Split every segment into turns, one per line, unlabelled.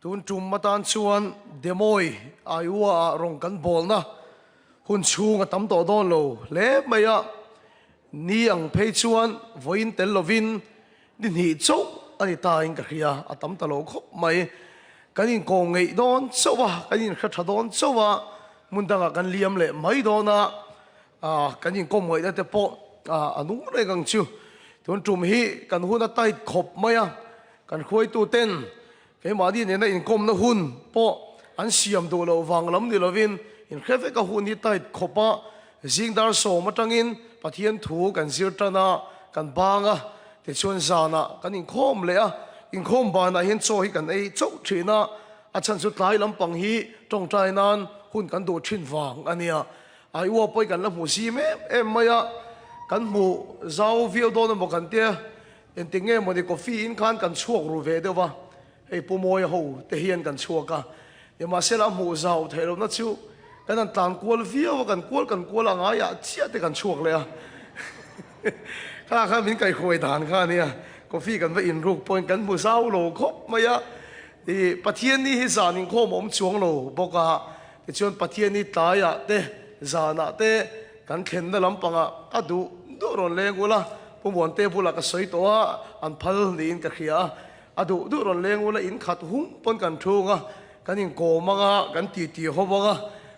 Tun tum atan chuan Demoi Iowa-ah rawn kan bawlna hun chhung a tam tawh dawn lo hle mai a, ni ang phei chuan vawiin tel lovin ni hnih chauh a ni ta in ka hria, a tam ta lo khawp mai. Kan inkawm ngeih dawn chauh a, kan inhre tha dawn chauh a, hmun dangah kan liam leh mai dawn a, kan inkawm ngaihna te pawh a nung reng ang chu. Tun tum hi kan hun a tight khawp mai a, kan hruaituten Keimahni nena inkawmna hun pawh an siam duh loh vang lam ni lovin inhre vek a hun hi tight khawp a, zing dar sawm atangin Pathian thu kan zir tan a, kan bang a, tichuan zanah kan inkhawm leh a, inkhawm banah hian chaw hi kan ei chauh thin a, a chhan chu tlai lampang hi tawngtai nan hun kan duh thin vang a nia. Aiua pawh hi kan la hmu zim em em mai a, kan hmu zau viau dawn emaw kan tia. Engtik nge mawni coffee in khan kan chhuak ru ve deuh a, hei Pu Mawia ho te hian kan chhuak a, nimahsela a hmuh zau theih lohna chu kan han tlan kual viau a, kan kual kan kual a ngaiah chiah te kan chhuak leh a, kha kha min kaihhuai dan kha a nia, coffee kan va in ruk pawhin kan hmu zau lo khawp mai a, ih Pathianni hi zan inkhawm a awm chuang lo bawk a, tichuan Pathianni tlaiah te zanah te kan thlenna lampangah a duh duh rawn leng ula, Pu Muante bulah ka sawi tawh a, an phal niin ka hria a, a duh duh rawn leng ula in khat hung pawn kan thung a, kan inkawm ang a, kan titi ho ang a,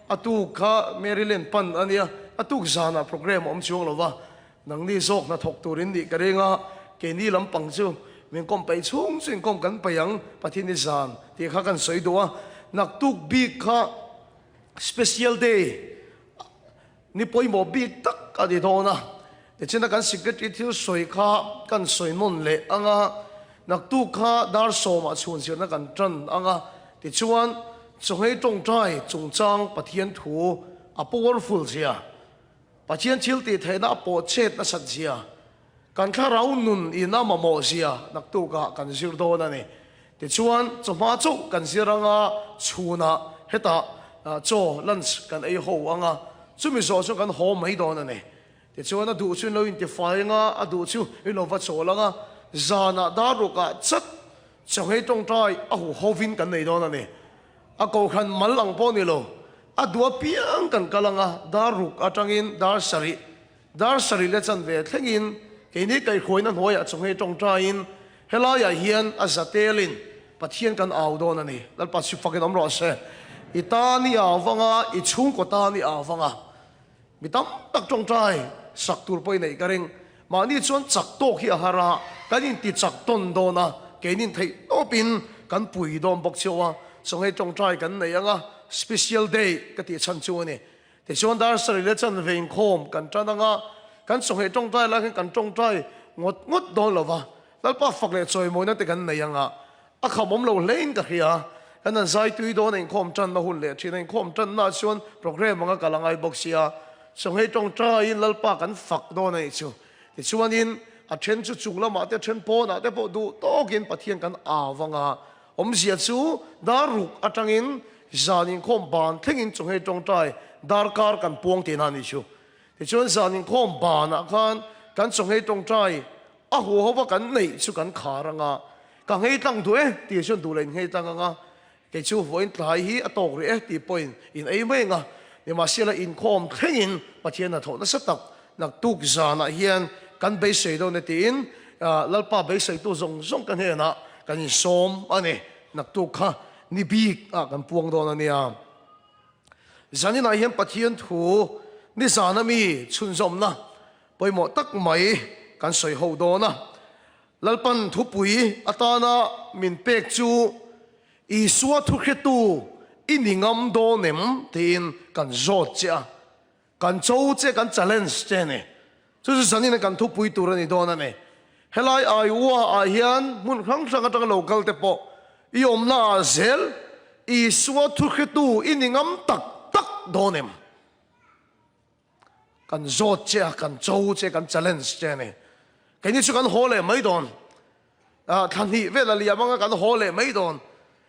a tuk kha Maryland pan a nia, a tuk zanah program a awm chuang lo va, nangni zawk hnathawk tur in nih ka ring a, keini lampang chu min kawm peih chhung chu inkawm kan peih ang, Pathian i zan tih kha kan sawi duh a, naktuk bik kha special day Ni pawimawh bik tak a ni dawn a, tichina kan secretary thil sawi kha kan sawi nawn leh ang a, naktuk kha dar sawmah chhun zirna kan tan ang a, tichuan chawngei tawngtai chungchang Pathian thu a powerful zia, Pathian thil tih theihna a pawh chet nasat zia, kan thlarau nun in a mamawh zia naktukah kan zir dawn a ni. Tichuan chawhma chauh kan zir ang a, chhunah hetah chaw, lunch, kan ei ho ang a, chumi zawh chu kan haw mai dawn a ni. Tichuan a duh chu in lo intifai ang a, a duh chu in lo va chawl ang a, zanah dar rukah chat chawhei tawngtai a huh hovin kan nei dawn a ni. A kohhran mal ang pawh ni lo, a duh apiang kan kal ang a, dar ruk atangin dar sarih Dar sarih leh chanve thlengin keini kaihhruaina hnuaiah chawngei tawngtaiin helaiah hian a zatelin Pathian kan au dawn a ni. Lalpa chu fakin awm rawh se. I tan i au vang a, i chhungkaw tan i au vang a. Mi tam tak tawngtai sak tur pawh i neih ka ring. Mahni chuan chak tawk hi a har a, kan inti chak tawn dawn a, keinin theih tawpin kan pui dawn bawk cheu a. Chawngei tawngtai kan nei ang a, special day ka tih chhan chu a ni. Tichuan dar sarih leh chanve inkhawm kan tan ang a, kan chawhmeh tawngtai lai khan kan tawngtai ngawt ngawt dawn lo va, Lalpa fak leh chawimawina te kan nei ang a, a khamawm lo hlein ka hria. Kan han zai tui dawn a inkhawm tanna hun leh thin a, inkhawm tanna ah chuan program anga kal a ngai bawk sia, chawhmeh tawngtaiin Lalpa kan fak dawn a nih chu. Tichuanin a then chu chung lamah te a then pawnah te pawh duh tawkin Pathian kan au ang a, Awmzia chu dar ruk atangin zan inkhawm ban thlengin chawhmeh tawngtai darkar kan puang tihna a nih chu. Tichuan zan inkhawm banah khan kan chawhmeh tawngtai a huaho a kan neih chu kan khar ang a, ka nghei tlang duh e tih chuan duh leh in nghei tlang ang a, kei chu vawiin tlai hi a tawk rih e tih pawhin in ei mai ang a, nimahsela inkhawm thlengin Pathian hnathawh nasa tak naktuk zanah hian kan beisei dawn e tiin Lalpa beiseitu zawng zawng ka hnenah kan insawm a ni. Naktuk kha ni bik ah kan puang dawn a nia. Zaninah hian Pathian thu ni zana mi chhunzawmna pawimawh tak mai kan sawi ho dawn a. Lalpan thupui atana min pek chu Isua thuhretu i ni ngam dawn em tiin kan zawt che a. Kan cho che, kan challenge che a ni. Chu chu zanin a kan thupui tur a ni dawn a ni. Helai Iowa ah hian hmun hrang hrang atanga lo kal te pawh i awmna ah zel Isua thuhretu i ni ngam tak tak dawn em? Kan zawt che a, kan cho che, kan challenge che a ni. Keini chu kan haw leh mai dawn. Thla hnih vel a liam anga kan haw leh mai dawn.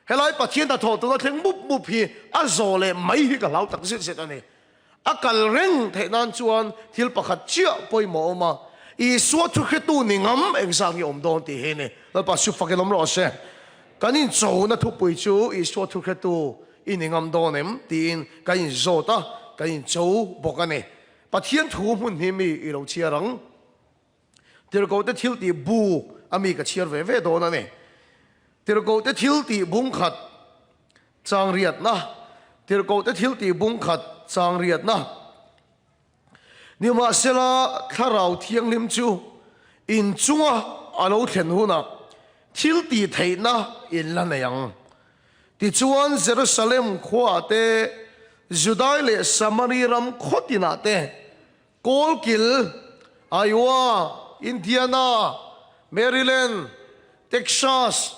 Helai Pathian hnathawh tuna thleng mup mup hi a zawh leh mai hi ka hlau tak zet zet a ni. A kal reng theih nan chuan thil pakhat chiah pawimawh a awm a, Isua thuhretu ni ngam engzah nge awm dawn tih hi a ni. Lalpa chu fakin awm rawh se. Kan inchona thupui chu Isua thuhretu i ni ngam dawn em? tiin kan inzawt a, kan incho bawk a ni. Pathian thu hmun hi mi i lo chhiar ang. Tirhkohte thiltih bu a mi ka chhiar ve ve dawn a ni. Tirhkohte thiltih bungkhat chang riatna, Tirhkohte thiltih bungkhat chang riatna. Nimahsela, Thlarau Thianghlim chu in chunga a lo thlen hunah thil tih theihna in la nei ang. Tichuan, Jerusalem khuaah te, Judai leh Samari ram khaw tinah te, Kawlkil, Iowa, Indiana, Maryland, Texas,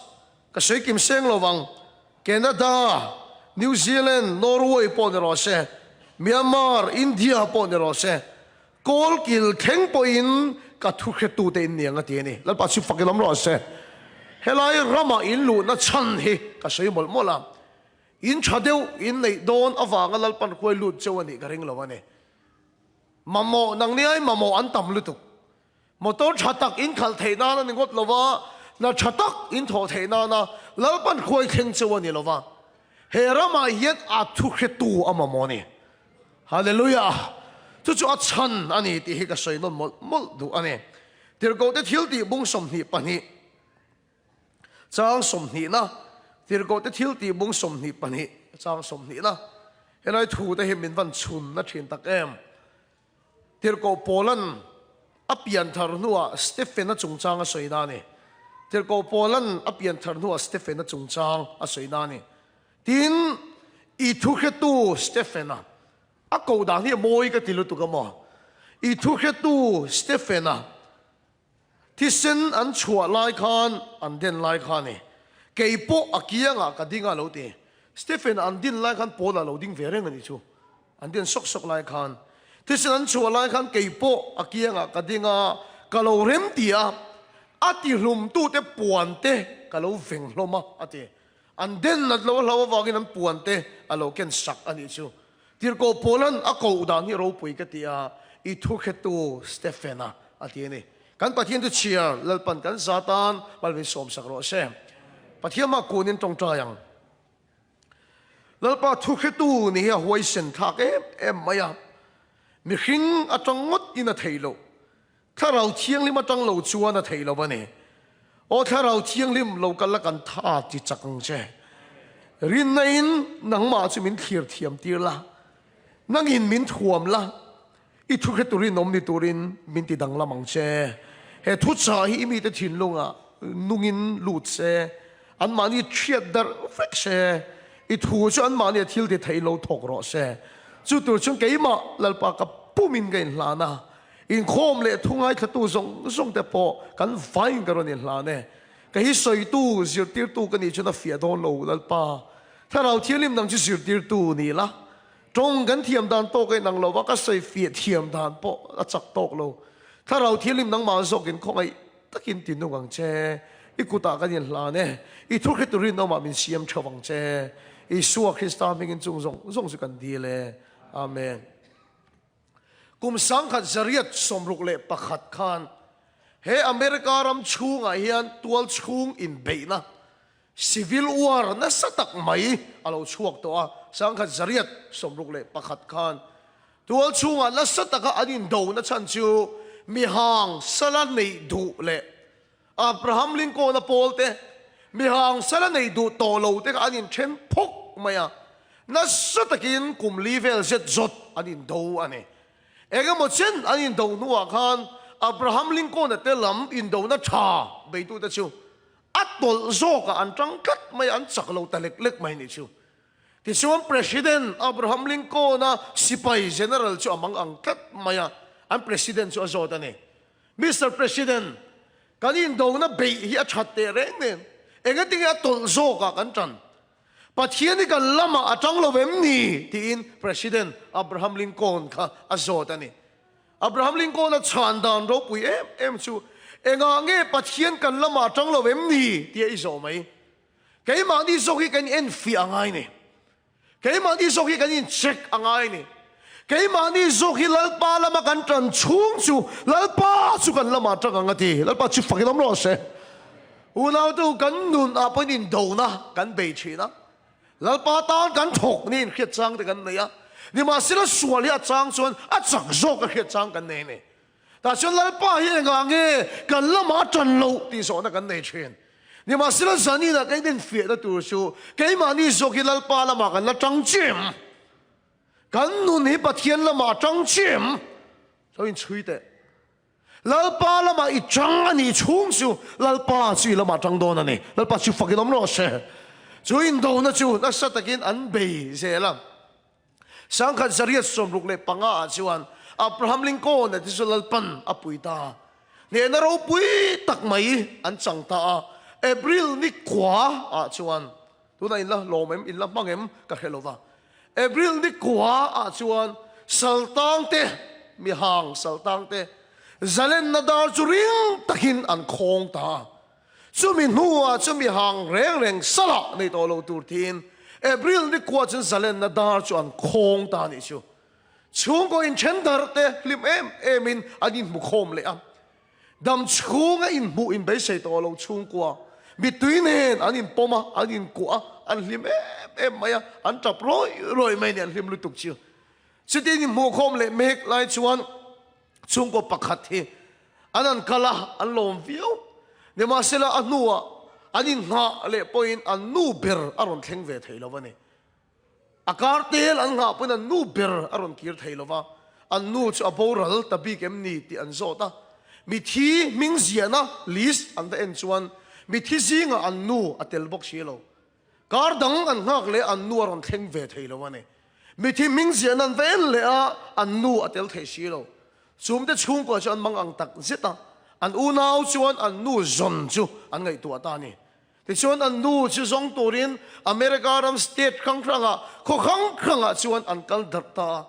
Ka sawi kim seng lo vang. Canada, New Zealand, Norway pawh ni rawh se, Myanmar, India pawh ni rawh se, kawlkil thleng pawhin ka thuhretute in niang a ti a ni. Lalpa chu fak i lawm rawh se. Helai ramah in luhna chhan hi ka sawi mawlh mawlh a, in tha deuh in neih dawn avanga Lalpan huai lut cheu a nih ka ring lo a ni. Mamawh nangniai mamawh an tam lutuk. Motor tha tak in khalh theih nan a ni ngawt lo va, hna tha tak in thawh theih nana Lalpan khuai thleng cheu a ni lo va. He ramah hian a thuhretu a mamawh a ni. Hallelujah! Chu chu a chhan a ni tih hi ka sawi nawn mawlh mawlh duh a ni. Tirhkohte thiltih bung 22. Chang sawmhnihna, Tirhkohte thiltih bung 22, chang sawmhnihna. Helai thute hi min van chhunna thin tak em? Tirhkoh Paula'n a pianthar hnuah Stephen-a chungchang a sawi na a ni. Tirhkoh Paula'n a pianthar hnuah Stephen-a chungchang a sawi na a ni. Tin, i thuhretu Stephen-a, a koh dan hi a mawi ka ti lutuk a maw? I thuhretu Stephen-a Thisen an chhuah lai khan an den lai kha a ni. Kei pawh a kiangah ka ding a lo ti. Stephen an din lai khan Paul a lo ding ve reng a nih chu. An den sawk sawk lai khan. Thisen an chhuah lai khan kei pawh a kiangah ka ding a, ka lo rem ti a, a tihlumtute puan te ka lo veng hlawm a, a ti. An den nat lo a hlau avangin an puan te a lo ken sak a nih chu. Tirhkoh Paula'n a koh dan hi ropui ka ti a, i thuhretu Stephen-a a ti a ni. Kan Pathian chu chhiar Lalpan kan za tan malvin sawmsak rawh se. Pathian mah kunin tawngtai ang. Lalpa thuhretu ni hi a huaisen thlak em em mai a, mihring atang ngawt in a theih loh. Thlarau Thianghlim atang lo chuan a theih lo a ni. Aw Thlarau Thianghlim, lo kal la kan tha ti chak ang che. Rinna in nangmah chu min thlir thiam tir la, nangin min thuam la, i thu hre turin awm ni turin min ti danglam ang che. He thuchah hi i mite thinlungah nungin lut se, anmahni thiat darh vek se, i thu chu anmahni a thil ti thei lo thawk rawh se. Chu tur chuan keimah Lalpa ka pumin ka inhlan a, Inkhawm leh thu ngaithlatu zawng zawng te pawh kan vaiin ka rawn inhlan e. Ka hi sawitu, zirtirtu ka nih chuan a fiah dawn lo, Lalpa. Thlarau Thianghlim dang chu zirtirtu ni la. Tawng kan thiam dan tawk a inang lo va, ka sawi fiah thiam dan pawh a chak tawk lo. Thlarau Thianghlim nangmah zawkin khawngaih takin ti nung ang che. I kutah kan inhlan e. I thu hretu rinawmah min siam theuh ang che. Isua Krista hmingin chung zawng zawng chu kan dil e. Amen. Kum 1961 khan he America ram chhungah hian tual chhung inbeihna, civil war, nasa tak mai a lo chhuak tawh a. 1961 khan tual chhungah nasa taka an indona chhan chu mihang sala neih duh leh Abraham Lincoln-a pawl te, mihang sala nei duh tawh lo te kha an inthen phawk mai a, nasa takin kum li vel zet zawt an indo a ni. Eng emaw chen an indo hnuah khan Abraham Lincoln-a te lam indona tha beitute chu a tawlh zawkah an tang tlat mai a, an chak lo ta lek lek mai a nih chu. Tichuan President Abraham Lincoln-a sipai General chu a mang ang tlat mai a, an President chu a zawt a ni. Mister President, kan indona beih hi a that teh reng nen, engatinge a tawlh zawkah kan tan? Pathian hi kan lamah a tang lo em ni? tiin President Abraham Lincoln kha a zawt a ni. Abraham Lincoln-a chhan dan ropui em em chu, Engah nge Pathian kan lamah a tang lo em ni? tia i zawh mai. Keimahni zawk hi kan enfiah a ngai ni. Keimahni zawk hi kan in check a ngai a ni. Keimahni zawk hi Lalpa lama kan tan chhung chu Lalpa chu kan lamah tang ang a ti. Lalpa chu fakin awm rawh se. Unautu kan nun ah pawhin indona kan bei thin a, Lalpa tan kan thawk niin hriat chang te kan nei a, nimahsela sual hi a chang chuan a chak zawk a hriat chang kan nei a ni. Tah chuan Lalpa hi engah nge kan lamah a tan loh tih zawhna kan nei thin. Nimahsela zaninah kan infiahna tur chu keimahni zawk hi Lalpa lamah kan la tang chiah em? Kan nun hi Pathian lamah a tang chiah em? Lo inchhui teh. Lalpa lamah i tang a nih chhung chu Lalpa chu i lamah tang dawn a ni. Lalpa chu fakin awm rawh se. Chu indona chu nasa takin an bei zel a. 1865 ah chuan Abraham Lincoln-a te chu Lalpan a pui ta. Hnehna ropui tak mai an chang ta a. April ni kua ah chuan, tunah in la lawm em, in la hmang em ka hre lo va. April ni kua ah chuan Saltang te, mihang Saltang te zalenna dar chu ring takin an khawng ta a. Chumi hnuah chu mihang reng reng salah nei tawh lo tur tiin April ni kua chuan zalenna dar chu an khawng ta a nih chu. Chhungkaw inthen darh te hlim em em in an inhmu khawm leh a. Dam chhunga inhmuh inbeisei tawh lo chhungkua mittui nen an inpawm a, an inkuah a, an hlim em em mai a, an tap rawih rawih mai a ni, an hlim lutuk chu. Chutin inhmuh khawm leh mek lai chuan chhungkaw pakhat hi an han kal a, an lawm viau. Nimahsela a hnuah an inghah leh pawhin an nu ber a rawn thleng ve thei lo a ni. A kar tel an nghah pawn an nu ber a rawn kir thei lo va, an nu chu a boral ta bik em ni tih an zawt a. Mithi hming ziahna list an va en chuan mithi zingah an nu a tel bawk si lo. Kar dang an nghak leh an nu a rawn thleng ve thei lo a ni. Mithi hming ziahna an va en leh a, an nu a tel thei si lo. Chumte chhungkua chu an mang ang tak zet a, an unau chuan an nu zawn chu an ngaihtuah ta a ni. Tichuan an nu chu zawng turin America ram state hrang hrangah, khaw hrang hrangah chuan an kal darh ta a.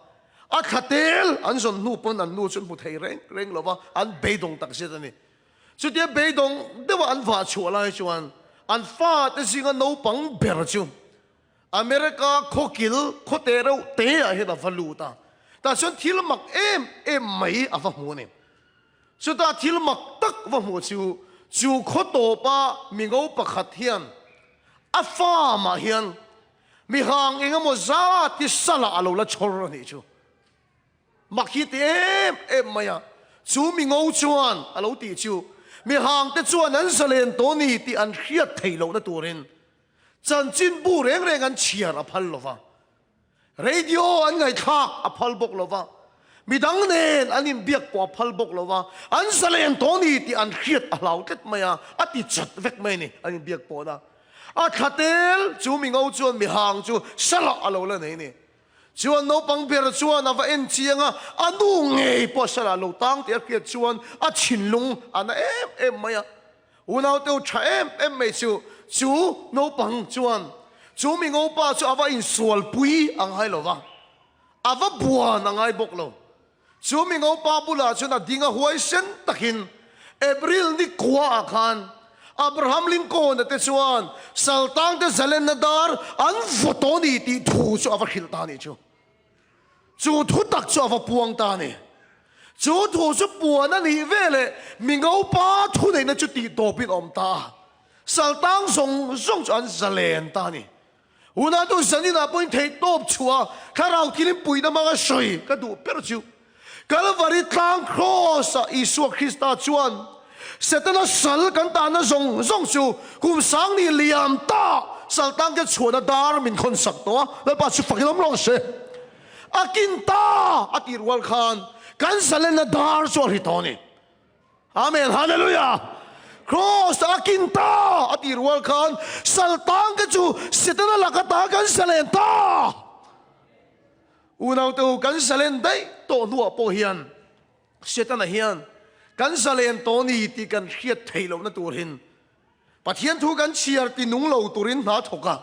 A thla tel an zawn hnu pawn an nu chu an hmu thei reng reng lo va, an beidawng tak zet a ni. Chutia beidawng deuha an vah chhuah lai chuan an fate zinga naupang ber chu America khawkil khawte reuh te ah hian a va lut a, tah chuan thil mak em em mai a va hmu a ni. Chutah thil mak tak va hmuh chu, chu khaw tawpa mingo pakhat hian a farm ah hian mihang eng emaw zat hi salah a lo la chhawr a nih chu. Mak hi ti em em mai a, chu mingo chuan a lo tih chu mihang te chuan an zalen tawh ni tih an hriat theih lohna turin chanchinbu reng reng an chhiar a phal lova. Radio an ngaihthlak a phal bawk lo va, midang nen an inbiak pawh a phal bawk lo va, an zalen tawh ni tih an hriat a hlau tlat mai a, a ti chat vek mai a ni an inbiak pawhna. A thla tel chu mingo chuan mihang chu salah a lo la nei a ni. Chuan naupang ber chuan a va en chiang a, a nu ngei pawh salah lo tang tih a hriat chuan a thinlung a na em em mai a. Unaute u tha em em mai chu, chu naupang chuan chu mi ngopa chu a va insualpui a ngai lo va, a va buan a ngai bawk lo. Chu mi ngopa bulah chuan a ding a huaisen takin April ni kua ah khan Abraham Lincoln-a te chuan saltangte zalenna dar an vaw tawh ni tih thu chu a va hrilh ta a nih chu. Chu thu tak chu a va puang ta a ni. Chu thu chu puan a nih veleh mi ngopa thuneihna chu tih tawpin a awm ta a. Saltang zawng zawng chu an zalen ta a ni. Unatu zaninah pawhin theih tawp chhuah a thlarau thilin puihna hmanga sawi ka duh ber chu Kalvari tlang Kraws-ah Isua Krista chuan Setana sal kan tahna zawng zawng chu kum sang ni liam ta sal tangte chhuahna dar min khawn sak tawh a, Lalpa chu fakin awm rawh se. A kin ta a tih rual khan kan zalenna dar chu a ri tawh a ni. Amen Hallelujah! Kraws a kin ta a tih rual khan sal tangte chu Setana laka ta kan zalen ta. Unaute u kan zalen daih tawh hnuah pawh hian Setana hian kan zalen tawh ni tih kan hriat theih lohna turin Pathian thu kan chhiar ti nung lo turin hna thawk a,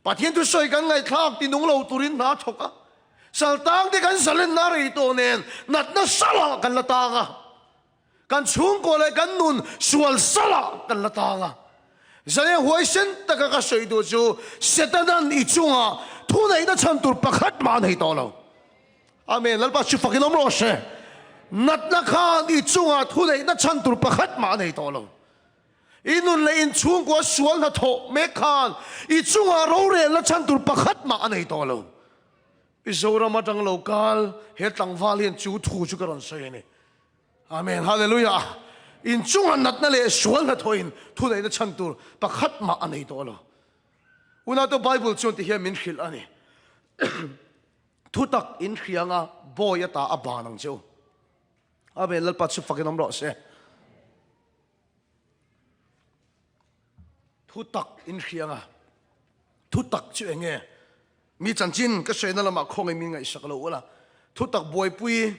Pathian thu sawi kan ngaihthlak ti nung lo turin hna thawk a, saltang te kan zalenna rei tawh nen natna salah kan la tang a, kan chhungkaw leh kan nun sual salah kan la tang a. Zane huaisen taka ka sawi duh chu Setanan i chungah thuneihna chhan tur pakhat mah a nei tawh lo. Amen. Lalpa chu fakin awm rawh se. Natna khan i chungah thuneihna chhan tur pakhat mah a nei tawh lo. I nun leh inchhungkua sual hnathawh mek khan i chungah rorelna chhan tur pakhat mah a nei tawh lo. Mizoram atang lo kal he tlangval hian chu thu chu ka rawn sawi a ni. Amen Hallelujah. Inchunga natna leh sual hnathawhin thuneihna chhan tur pakhat mah a nei tawh lo. Unau Bible chuan ti hian min hrilh a ni. Thutak in hrianga bawi ata a ban ang che u. Amen Lalpa chu fakin awm rawh se. Thutak in hrianga thutak chu enge mi chanchin ka sawi na lamah khawngaih min ngaihsak lo ula thutak buaipui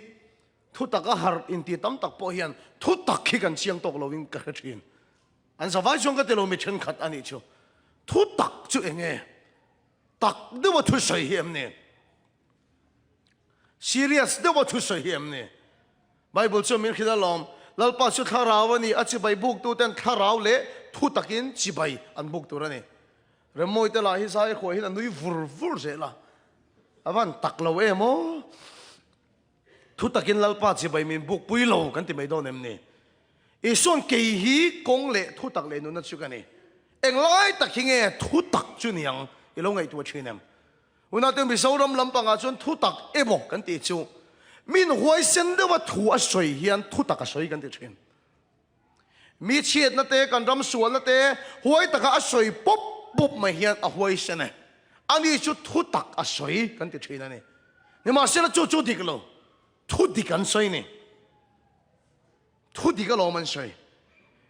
thutak a harh inti tam tak pawh hian thutak hi kan chiang tawk lovin ka hre thin. An zavai chuan ka ti lo mi thenkhat a nih chu. Thutak chu enge tak deuha thusawi hi em ni? Serious deuha thusawi hi em ni? Bible chuan min hrilh alawm, Lalpa chu thlarau a ni, a chibai buktuten thlarau leh thutakin chibai an buk tur a ni. Remmawite lah hi zai khuah hian a nui vur vur zel a, a van tak lo em aw. Thutakin Lalpa chibai min bukpui lo kan ti mai dawn em ni? Isuan kei hi kawng leh thutak leh nunna chu ka ni. Englai tak hi nge thutak chu niang i lo ngaihtuah thin em? Unate Mizoram lampangah chuan thutak emaw kan tih chu min huaisen deuha thu a sawi hian thutak a sawi kan ti thin. Mi chhiatna te, kan ram sualna te huai taka a sawi pawp pawp mai hian a huaisen e. Ani chu thutak a sawi kan ti thin a ni. Nimahsela chu chu dik lo, thu dik an sawi ni. Thu dik alawm an sawi.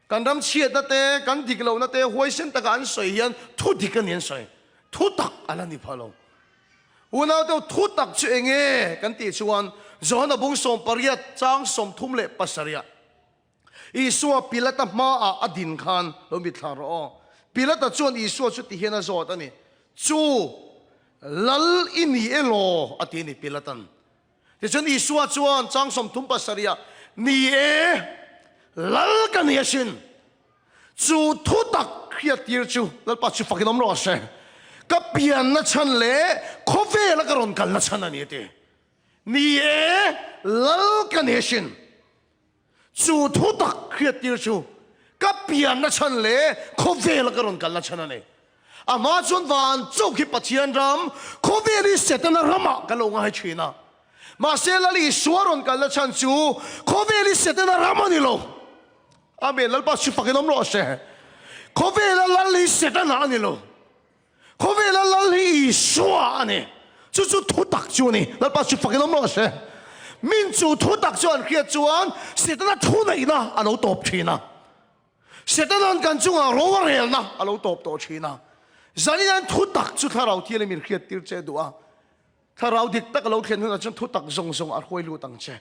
Kan ram chhiatna te, kan dik lohna te huaisen taka an sawi hian thu dik a ni an sawi. Thu tak a la ni pha lo. Unau deuh thu tak chu eng nge kan tih chuan Johana bung 18 chang 37 ah Isua Pilata hmaah a din khan lo mitthla rawh aw. Pilata chuan Isua chu ti hian a zawt a ni, Chu, Lal i ni elaw? a ti a ni Pilatan. Tichuan Isua chuan chang 37 ah, Ni e, Lal ka ni asin. Chu thutak hriattir chu Lalpa chu fakin awm rawh se. Ka pianna chhan leh khawvela ka rawn kalna chhan a ni a ti. Ni e, Lal ka ni asin. Chu thutak hriattir chu ka pianna chhan leh khawvela ka rawn kalna chhan a ni. A hma chuan van chauh khi Pathian ram, khawvel hi Setana ramah kan lo ngai thin a. Mahse Lal Isua rawn kalna chhan chu khawvel hi Setana ram a ni lo. Amen, Lalpa chu fakin awm rawh se. Khawvela Lal hi Setana a ni lo. Khawvela Lal hi Isua a ni. Chu chu thutak chu a ni. Lalpa chu fakin awm rawh se. Min chu thutak chu an hriat chuan Setana thuneihna a lo tawp thin a. Setana'n kan chungah ro a relna a lo tawp tawh thin a. Zanin an thutak chu Thlarau Thianghlim in hriattir che duh a. Thlarau dik tak a lo thlen hunah chuan thutak zawng zawng a hruai lut ang che.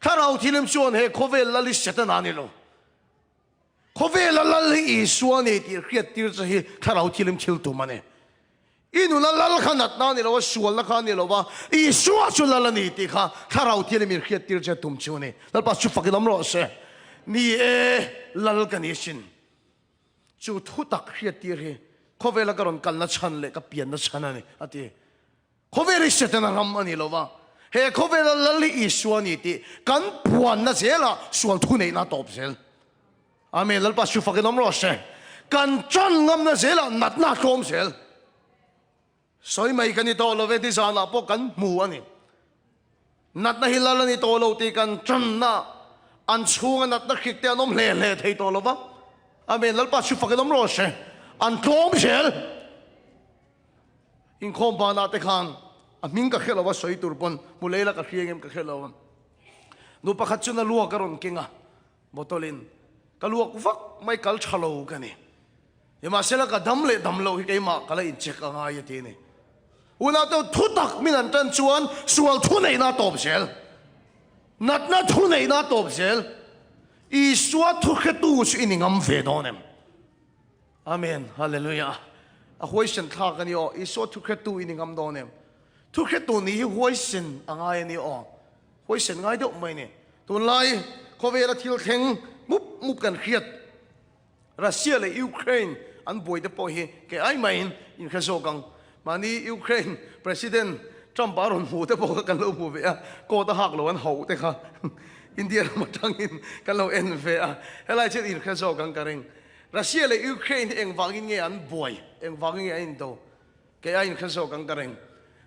Thlarau Thianghlim chuan he khawvel lal hi Setana a ni lo. Khawvela lal hi Isua a ni tih hriattir che hi Thlarau Thianghlim thil tum a ni. I nuna lal kha natna a ni lo a, sualna kha a ni lo a, Isua chu lal a ni tih kha Thlarau Thianghlim in hriattir che tum chu a ni. Lalpa chu fakin awm rawh se. Ni e, lal ka ni asin. Chu thutak hriattir hi khawvela ka rawn kalna chhan leh ka pianna chhan a ni, a ti. Khawvel hi Setana ram a ni lo va, he khawvela Lal hi Isua a ni tih kan puanna zelah sual thuneihna a tawp zel. Amen. Lalpa chu fakin awm rawh se. Kan tan ngamna zelah natna a tlawm zel. Sawi mai ka ni tawh lo ve, nizanah pawh kan hmu a ni. Natna hi Lal a ni tawh lo tih kan tanna an chhunga natna hrik te an awm hle hle thei tawh lo va. Amen. Lalpa chu fakin awm rawh se. An tlawm zel. Inkhawm banah te khan a hming ka hre lo a sawi tur pawn hmu lei la ka hria engem ka hre lo a. Nu pakhat chuan a luak a rawn keng a, bottle in ka luak vak mai kal tha lo ka ni. Nimahsela ka dam leh dam loh hi keimah ka la in check a ngai a ti a ni. Unau te thu tak min an tan chuan sual thu neihna a tawp zel. Natna thu neihna a tawp zel. Isua thu hretu chu i ni ngam ve dawn em? Amen Hallelujah A huaisen thlak a ni aw Isua thuhretu i ni ngam dawn em? Thuhretu nih hi huaisen a ngai a ni aw Huaisen ngai deuh mai ni Tunlai khawvela thil thleng mup mup kan hriat Russia leh Ukraine an buai te pawh hi kei ai maiin in hre zawk ang Mahni Ukraine President Trump a rawn hmuh te pawh kha kan lo hmu ve a, coat a hak lo an hauh te kha India ram atangin kan lo en ve a, helai chuan in hre zawk ang ka ring. Russia leh Ukraine hi engvangin nge an buai, engvangin nge an indo? Kei a inhre zawk ang ka ring.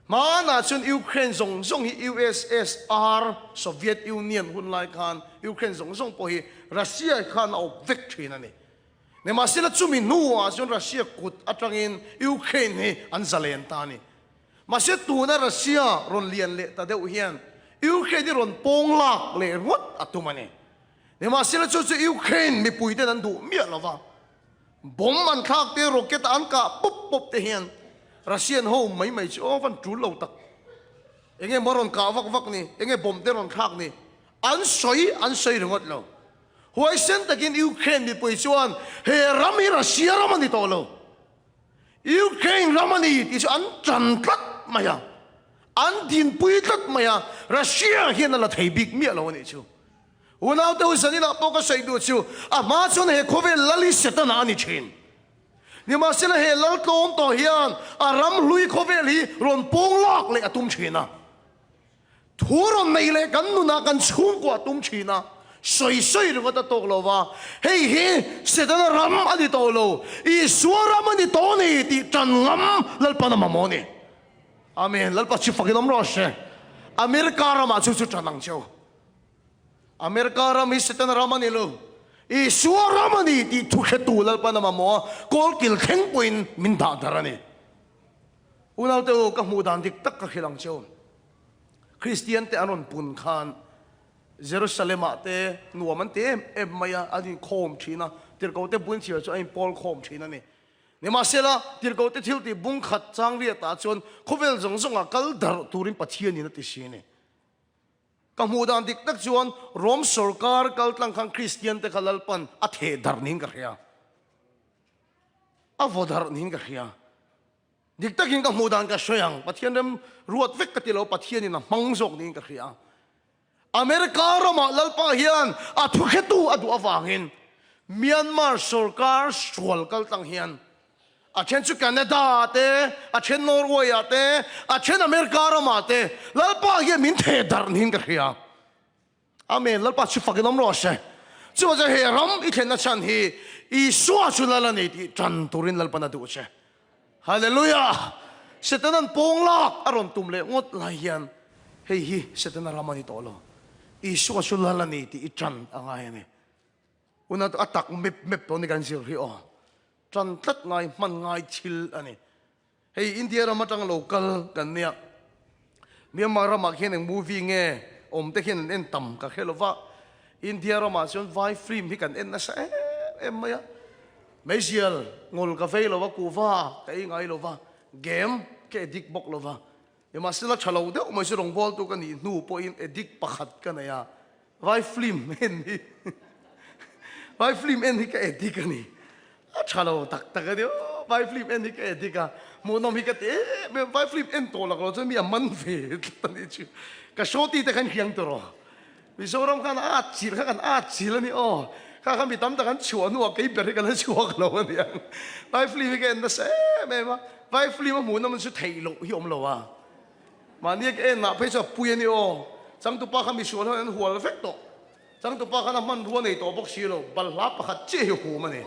Hmanah chuan Ukraine zawng zawng hi USSR, Soviet Union, hun lai khan Ukraine zawng zawng pawh hi Russia khan a awp vek thin a ni. Nimahsela chumi hnuah chuan Russia kut atangin Ukraine hi an zalen ta a ni. Mahse tuna Russia rawn lian leh ta deuh hian Ukraine hi rawn pawng lak leh ringawt a tum a ni. Nimahsela chu chu Ukraine mipuiten an duh miah lo va. Bomb an thlak te, rocket an kah pawp pawp te hian Russian ho mai mai chu aw van tul lo tak. Enge maw rawn kah vak vak ni, enge bomb te rawn thlak ni, an sawi an sawi ringawt lo. Huaisen takin Ukraine mipui chuan he ram hi Russia ram a ni tawh lo. Ukraine ram a ni tih chu an tan tlat mai a, an dinpui tlat mai a, Russia hian a la thei bik miah lo a nih chu. Unaute u zaninah pawh ka sawi duh chu a hma chuan he khawvel lal hi Setana a ni thin. Nimahsela he lal tlawm tawh hian a ram hlui khawvel hi rawn pawng lak leh a tum thin a. Thu rawn nei leh kan nunah kan chhungkuah tum thin a, sawi sawi ringawt a tawk lo va, hei hi Setana ram a ni tawh lo, Isua ram a ni tawh a ni tih tan ngam Lalpan a mamawh a ni. Amen. Lalpa chu fakin awm rawh se. America ramah chu chu tan ang cheu. America ram hi Setana ram a ni lo, Isua ram a ni tih thu hretu Lalpan a mamawh a, kawlkil thleng pawhin min dah dar a ni. Unaute u, ka hmuh dan dik tak ka hrilh ang cheu. Kristian te an rawn pun khan Jerusalem ah te nuam an ti em em mai a, an inkhawm thin a, tirhkohte bun chhiar chu an inpawl khawm thin a ni. Nimahsela, tirhkohte thil tih bung khat chang riatah chuan khawvel zawng zawngah kal darh turin Pathianin a ti si a ni. Ka hmuh dan dik tak chuan Rom sawrkar kal tlang khan Kristian te kha Lalpan a theh darh niin ka hria. A vaw darh niin ka hria. Dik takin ka hmuh dan ka hre ang. Pathian rem ruat vek ka ti lo, Pathianin a hmang zawk niin ka hria. America ramah Lalpa hian a thuhretu a duh avangin Myanmar sawrkar sual kal tlang hian a then chu Canada ah te, a then Norway ah te, a then America ramah te Lalpa hian min theh darh niin ka hria. Amen, Lalpa chu fakin awm rawh se. Chuvang chuan he ram i thlenna chhan hi Isua chu Lal a ni tih tan turin Lalpan a duh che. Hallelujah! Setana'n pawng lak a rawn tum leh ngawt lai hian hei hi Setana ram a ni tawh lo. Isua chu Lal a ni tih i tan a ngai a ni. Una a tak mep mep tawh ni kan zir hi aw. Tan tlat ngai hman ngai thil a ni. Hei India ram atang lo kal kan nia. Myanmar ramah khian eng movie nge awm te khian an en tam ka hre lova. India ramah chuan vai film hi kan en nasa em em mai a. Meizial ngol ka vei lova, kuhva ka ei ngai lova, game ka addict bawk lova. Nimahsela tha lo deuh mai chu rawngbawltu ka nih hnu pawhin addict pakhat ka nei a. Vai film en hi Vai film en hi ka addict a ni. A tha lo tak tak a ni aw. Vai film en hi ka addict a. Hmuhnawm hi ka ti em em. Vai film en tawh lak lo chuan mi a man ve tlat a nih chu. Ka show ti te khan hiang tur aw. Mizoram khan a at chil kha kan at chil a ni aw. Kha kha mi tam tak an chhuah hnuah kei ber hi ka la chhuak lo a niang. Vai film hi ka en nasa em em a. Vai film a hmuhnawm chu theih loh hi awm lo a. Mahni ka en ah phei chuan pui a ni aw. Changtupa kha misual hian an hual vek tawh. Changtupa khan a hmanrua nei tawh bawk si lo. Balhla pakhat chiah hi hum a ni.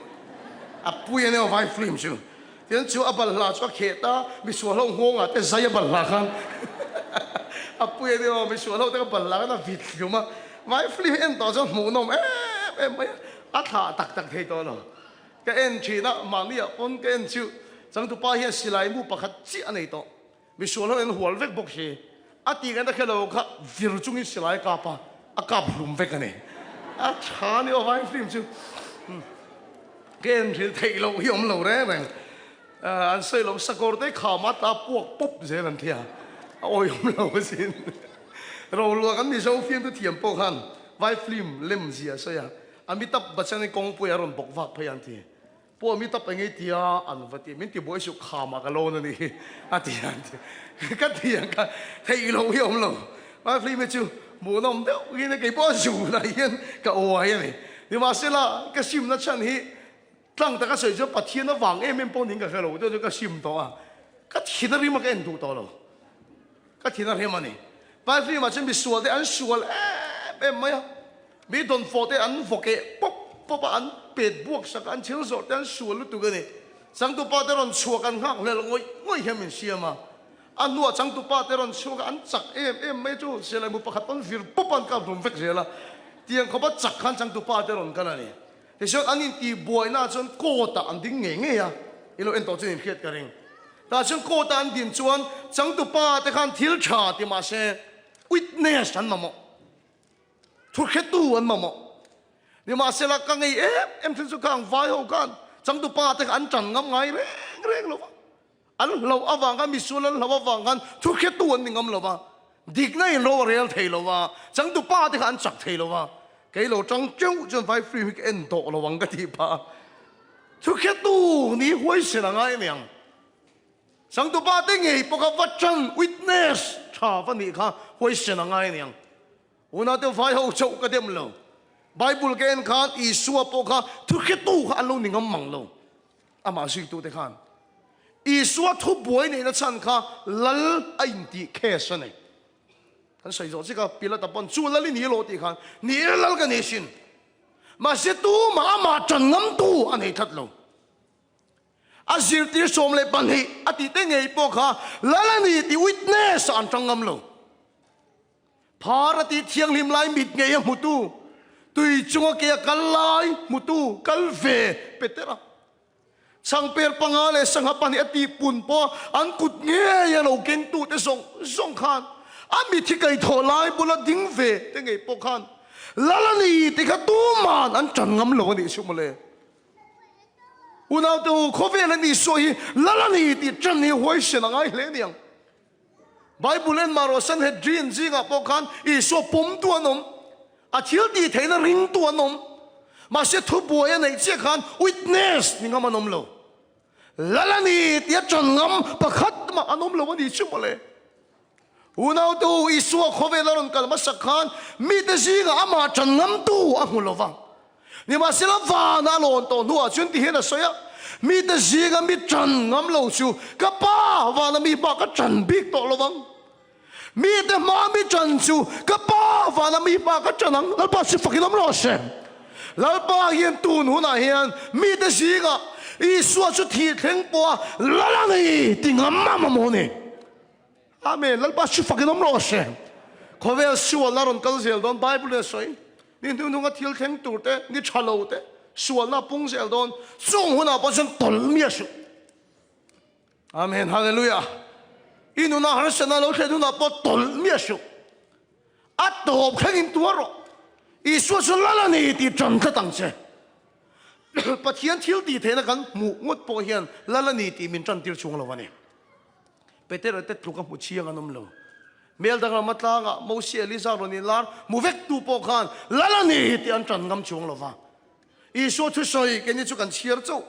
A pui a ni aw vai film chu. Tichuan chu a balhla chu a kheh ta, misual ho nghawng ah te zai a balhla khan a pui a ni aw. Misual ho te kha balhla khan a vit hlum a. Vai film hi en tawh chuan hmuhnawm em em mai a. A thlah tak tak thei tawh lo. Ka en thin a, mahni ah pawn ka en chu changtupa hian silai mu pakhat chiah a nei tawh. Misual ho in hual vek bawk si. A tih ngaihna khe lo kha vir chungin silai a kap a, a kap hlum vek a ni. A tha ni aw vai film chu. Ka en hril theih loh hi awm lo reng reng. An sawi lo sakawr te kham a tla puak pawp zel an tia. A awihawm lo asin. Rolua kan Mizo fiamtu thiam pawh khan vai film lem zia a sawi a. Amitabh Bachchan hi kawngpui a rawn bawk vak phei an ti. Pawh mi tap eng ei tia an va ti, min ti buai suh khamah ka lawn a ni a ti ang ti. Ka ti ang kha theih loh hi a awm lo. Vai film hi chu hmuhnawm deuh in kei pawh a zunah hian ka uai a ni. Nimahsela ka simna chhan hi tlang taka sawi chuan Pathian avang em em pawh niin ka hre lo, chu chu ka sim tawh a, ka thin a rim a ka en duh tawh lo. Ka thin a rim a ni. Vai film ah chuan misual te an sual em em mai a, mi dawnfawh te an vaw keh pawp. pawp a, an pet buak sak a, an thil zawrh te an sual lutuk a ni. Changtupa te rawn chhuak an nghak hlel ngawih ngawih hian min siam a. A hnuah changtupa te rawn chhuak a, an chak em em mai chu silaimu pakhat pawn vir pawp a an kap hlum vek zel a. Tiang khawpa chak khan changtupa te rawn kal a ni. Tichuan an intihbuaina ah chuan court ah an ding ngei ngei a, i lo en tawh chuan inhriat ka ring. Tah chuan court ah an din chuan changtupa te khan thil tha ti mahse witness an mamawh, thuhretu an mamawh. Nimahsela ka ngei em em thin chu khang vai ho khan changtupa te kha an tan ngam ngai reng reng lo va. An hlauh avang khan, misual an hlauh avang khan thu hretu an ni ngam lo va, dikna in ro a rel thei lo va, changtu pa te kha an chak thei lo va, kei lo tang teuh chuan vai film hi ka en tawh lo ang ka tih phah a, thu hretu ni huaisen a ngai aniang. Changtu pa te ngei pawh kha va tan witness tha va nih kha huaisen a ngai aniang. Unau te vai ho chauh ka dem lo. Bible ka en khan Isua pawh kha thu hretu kha an lo ni ngam mang lo. Amah zuitute khan Isua thu buai neihna chhan kha lal a intih case a nei. Kan sawi zawh chik a, Pilata pawn chu lal i ni lo tih khan ni e lal ka ni sin. Mahse tumah amah ṭan ngamtu a nei tlat lo. A zirtir 12 a tihte ngei pawh kha lal a ni tih witness ah an ṭang ngam lo. Phar a tih thianghlim lai mit ngei a hmutu, tui chunga ke a kal lai hmutu kal ve Petera. Changper panga leh sangha pahnih a tih pun pawh an kut ngei a lo kengtute zawng zawng khan a mithi kaihthawh lai bula ding ve te ngei pawh khan Lal a ni tih kha tuman an tan ngam lo a nih chu mawle. Unaute u, khawvel an Isua hi Lal a ni tih tan hi huaisen a ngai hle a niang. Bible en mah rawh Sanhedrin zingah pawh khan Isua pawmtu an awm, a thil tih theihna ringtu an awm. Mahse thubuai a neih chiah khan witness ni ngam an awm lo. Lal a ni tia ṭan ngam pakhat mah an awm lo a ni chu mawle. Unautu Isua khawvel a rawn kal hmasak khan mite zingah amah ṭan ngamtu a hmu lo va. Nimahsela vana a lawn tawh hnuah chuan ti hian a sawi a, Mite zinga mi ṭan ngam lo chu ka Pa vana mi hma ka ṭan bik tawh lo vang. Mite hma mi ṭan chu ka Pa vana mi hma ka ṭan ang. Lalpa chu fakin awm rawh se. Lalpa hian tun hunah hian mite zinga Isua chu thih thleng pawha lal a ni ti ngam a mamawh a ni. Amen. Lalpa chu fakin awm rawh se. Khawvel sualna rawn kal zel dawn Bible in a sawi. Ni hnuhnunga thil thleng tur te, ni tha lo te, sualna a pung zel dawn. Chung hunah pawh chuan tawlh miah suh. Amen. Hallelujah. I nuna harsatna lo thlen hunah pawh tawlh miah suh. A tawp thlengin tuar rawh. Isua chu lal a ni tih tan tlat ang che. Pathian thil tih theihna kan hmuh ngawt pawh hian lal a ni tih min tantir chuang lo a ni. Petera te tluk a hmu chiang an awm lo. Hmel danglam atlangah Mosia Eliza rawn inlar hmu vek tu pawh khan lal a ni tih an tan ngam chuang lo va. Isua thusawi keini chu kan chhiar chauh.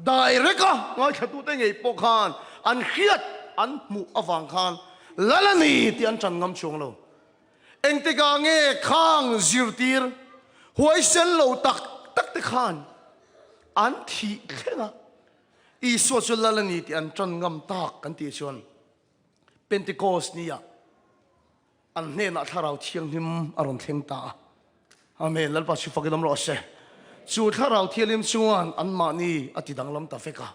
Direct a ngaithlatute ngei pawh khan an hriat an hmuh avang khan lal a ni tih an tan ngam chuang lo. Engtikah nge khang zirtir huaisen lo tak tak te khan an thih thleng a? Isua chu lal a ni tih an ṭan ngam tak kan tih chuan Pentecost nia an hnenah Thlarau Thianghlim a rawn thleng ta a. Amen. Lalpa chu fakin awm rawh se. Chu Thlarau Thianghlim chuan anmahni a ti danglam ta vek a.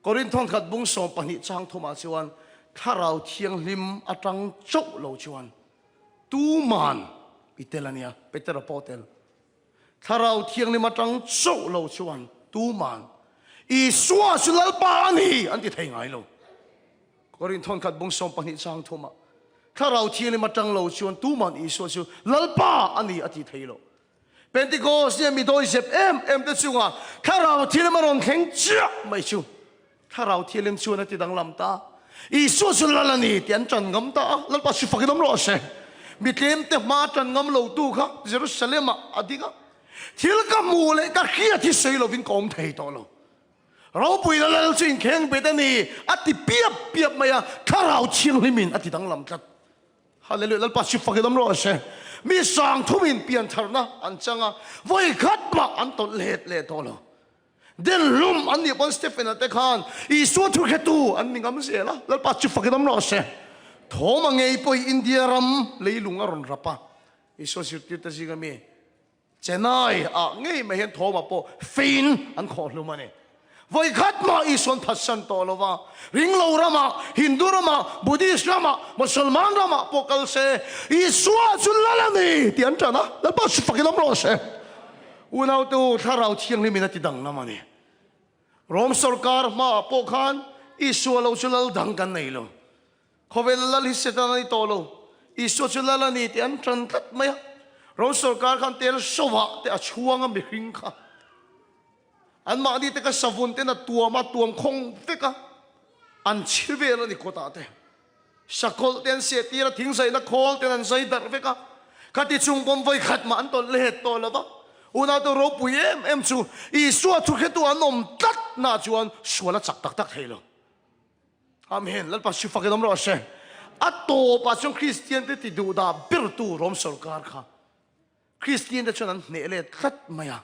Korinth khat bung 12 chang thumah chuan Thlarau Thianghlim aṭang chauh lo chuan tuman i tel a nia, Petera pawh tel. Thlarau Thianghlim atang chauh lo chuan tuman Isua chu Lalpa a ni an ti thei ngai lo. Korinth thawnkhat bung 12 chang thumah Thlarau Thianghlim atang lo chuan tuman Isua chu Lalpa a ni a ti thei lo. Pentecost nia mi dawi zep em em te chungah Thlarau Thianghlim a rawn thleng chiah mai chu Thlarau Thianghlim chuan a ti danglam ta. Isua chu Lal a ni tih an ṭan ngam ta a, Lalpa chu fakin awm rawh se. Mi tlemte hma ṭan ngam lo tu kha Jerusalem ah a ding a, thil ka hmuh leh ka hriat hi sawi lovin ka awm thei tawh lo. Ropuina Lal chu inkheng bet a ni, a ti piap piap mai a, Thlarau Thianghlimin a ti danglam tlat. Hallelujah, Lalpa chu fakin awm rawh se. Mi sang thumin piantharna an chang a, vawi khat mah an tawlh let leh tawh lo. Den hlum an nih pawn Stephen-a te khan Isua thu hretu an ni ngam zel a, Lalpa chu fakin awm rawh se. Thawma ngei pawh hi India ram leilung a rawn rap a, Isua zirtirte zinga mi. Chennai ah ngei mai hian Thoma pawh fein an khawh hlum a ni. Vawi khat mah Isuan phatsan tawh lo va, Ringlo ramah, Hindu ramah, Buddhist ramah, Mosolman ramah pawh kal se, Isua chu lal a ni tih an ṭan a, Lalpa chu fakin awm rawh se. Unaute u, Thlarau Thianghlimin a ti danglam a ni. Rom sorkar hmaah pawh khan Isua lo chu lal dang kan nei lo. Khawvel lal hi Satan a ni tawh lo, Isua chu lal a ni tih an ṭan tlat mai a. Rom sorkar khan tel sawah te a chhuang a mihring kha. Anmahni te kha savun ten a tuam a, tuam khawng vek a, an chhi vel a ni kawtah te. Sakawlh te an seh tir a, thingzaihna khawl ten an zai darh vek a. Khati chung pawm vawi khat mah an tawlh let tawh lo va. Unaute ropui em em chu Isua thuhretu an awm tlat na chuan sual a chak tak tak thei lo. Amen. Lalpa si fakin awm rawh se. A tawpah chuan Kristian te ti duh dah bertu Rom sorkar kha Kristian te chuan an hneh let tlat mai a.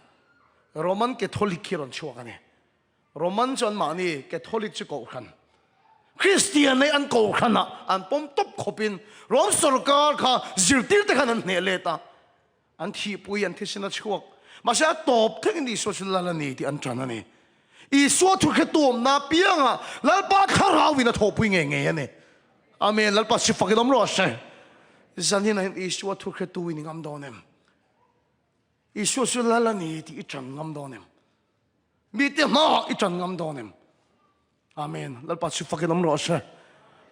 Roman Catholic hi rawn chhuak a ni. Roman chu anmahni Catholic chu kohhran. Kristian nei an kohhranah an pawm tawp khawpin Rom sorkar kha zirtirte khan an hneh let a. An thihpui, an thisen a chhuak. Mahse a tawp thlengin Isua chu lal a ni tih an ṭan a ni. Isua thu hre tuamna apiangah Lalpa thlarauin a thawhpui ngei ngei a ni. Amen. Lalpa si fakin awm rawh se. Zanin ah hian Isua thu hre tu i ni ngam dawn em? Isua chu lal a ni tih i ṭan ngam dawn em? Mite hmaah i ṭan ngam dawn em? Amen. Lalpa si fakin awm rawh se.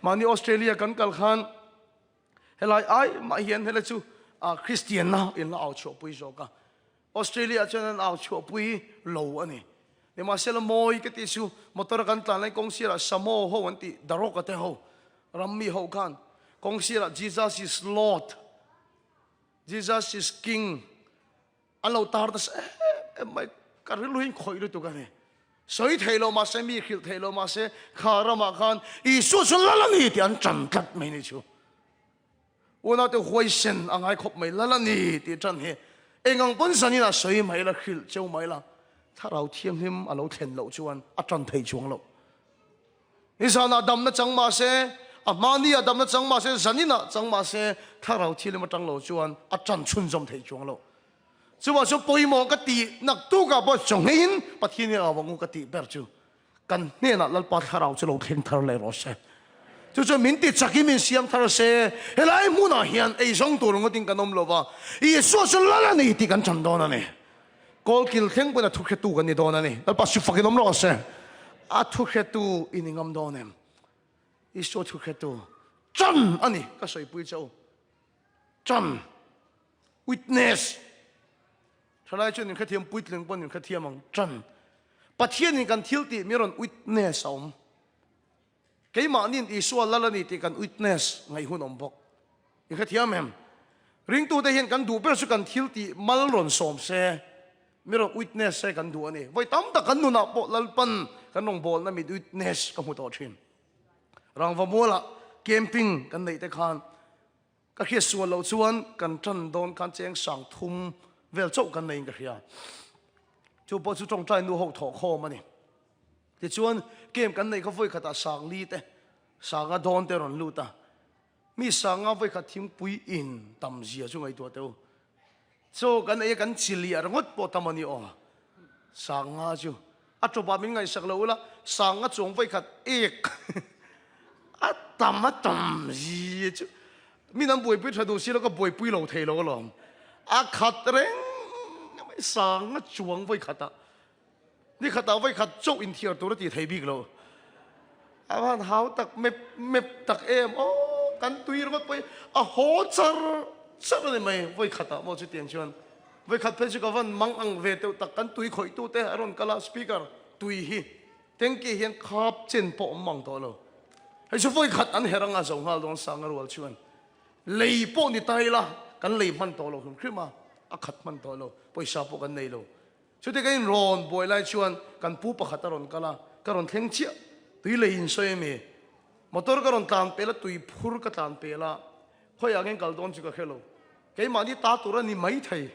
Mahni Australia kan kal khan Helai ai mah hian helai chu Kristian na in la au chhuahpui zawk a. Australia chuan an au chhuahpui lo a ni. Nimahsela mawi ka tih chu motor a kan tlan lai kawng sirah Samo ho an tih Daroka te ho rammi ho khan kawng sirah Jesus is Lord, Jesus is King An lo tar nasa em em mai, ka rilru hi khawih lutuk a ni. Sawi thei lo mahse, mi hrilh thei lo mahse, kha ramah khan Isua chu lal a ni tih an ṭan tlat mai ni chu. Unaute huaisen a ngai khawp mai, lal a ni tih ṭan hi eng ang pawn zanin ah sawi mai la, hrilh cheu mai la, Thlarau Thianghlim a lo thlen loh chuan a ṭan thei chuang loh. Nizanah damna chang mahse, a hmani ah damna chang mahse, zaninah chang mahse, Thlarau Thianghlim atang lo chuan a tan chhunzawm theih chuang lo. Chuvang chu pawimawh ka tih naktukah pawh chawngheiin Pathian hi a vang u ka tih ber chu kan hnenah Lalpa Thlarau chu lo thleng thar leh rawh se. Chu chuan min ti chakin min siam thar se, helai hmunah hian eizawng tur ngawtin kan awm lo va, Isua chu lal a ni tih kan chan dawn a ni. Kawlkil thleng pawhin a thu hretu kan ni dawn a ni. Lalpa su fakin awm rawh se. A thu hretu i ni ngam dawn em? Isua thu hretu chan a ni ka sawipui che u. Chan. Witness. Thalai chuan in hrethiam puitling pawhin in hrethiam ang. Chan. Pathianin kan thil tih mi rawn witness a awm. Keimahniin Isua lal a ni tih kan witness ngaih hun awm bawk. I hrethiam em? Ringtute hian kan duh ber chu kan thil tih mal rawn sawm se, mi rawn witness se kan duh a ni. Vawi tam tak kan nunah pawh Lalpan kan rawngbawlna mit witness ka hmu tawh thin. Rangva mualah camping kan neih te khan Ka hriat sual loh chuan kan tan dawn khan cheng sang thum vel chauh kan neiin ka hria. Chu pawh chu tawngtai nu ho thawh khawm a ni. Tichuan game kan neih kha vawi khatah sang li te, sanga dawn te rawn lut a. Mi sanga vawi khat thingpui in tam zia chu ngaihtuah teh u. Chaw kan ei a kan chi liah ringawt pawh tam a ni aw. Sanga chu a tawpah min ngaihsak lo ula, sanga chuang vawi khat ek a tam a tam zia chu min an buaipui tha duh si lo ka buaipui lo thei lo alawm. A khat reng mai sanga chuang vawi khatah Ni khatah vawi khat chauh inthiar tur a ti thei bik lo. A van hau tak mep mep tak em aw kan tui ringawt pawh hi a haw char char a ni mai vawi khatah maw chutiang chuan vawi khat phei chu ka van mang ang ve teuh tak kan tui khawih tu te a rawn kal a speaker tui hi tanky hian khap chen pawh awm mang tawh lo hei chu vawi khat an her anga zo nghal dawn sanga rual chuan lei pawh ni ta ila kan lei hman tawh lo hrim hrim a a khat hman tawh lo pawisa pawh kan nei lo. Chuti ka inrawn buai lai chuan kan pu pakhat a rawn kal a, ka rawn thleng chiah. Tui lei in sawi ami? Motor ka rawn tlan pel a, tui phur ka tlan pel a, khawiah ngen kal dawn chu ka hre lo. Keimahni ta tur a ni mai thei.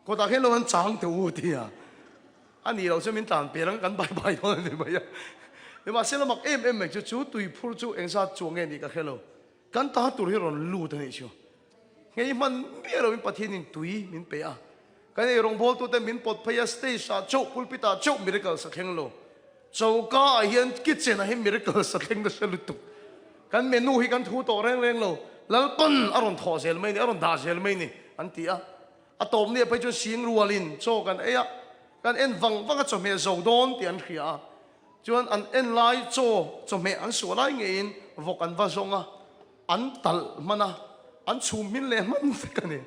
Kawtah khian lo an chang teh u ti a. A nih loh chuan min tlan pel ang, kan bai bai dawn a ni mai a. Nimahsela mak em em mai chu, chu tui phur chu engzat chuang nge nih ka hre lo. Kan ta tur hi rawn lut a nih chu. Nghei hman miah loin Pathianin tui min pe a. Kan eirawngbawltute min pawt phei a, stage ah chauh, pulpit ah chauh miracles a thleng lo. Choka ah hian kitchen ah hian miracles a thleng nasa lutuk. Kan menu hi kan thu tawh reng reng lo. Lalpan a rawn thawh zel mai ni, a rawn dah zel mai ni an ti a. A tawp nia phei chuan sing rualin chaw kan ei a, kan en vang vang a chawhmeh zo dawn tih an hria a. Chuan an en lai chaw chawhmeh an suah lai ngeiin vawk an va zawng a. An talh hman a, an chhum hmin leh hman vek a ni.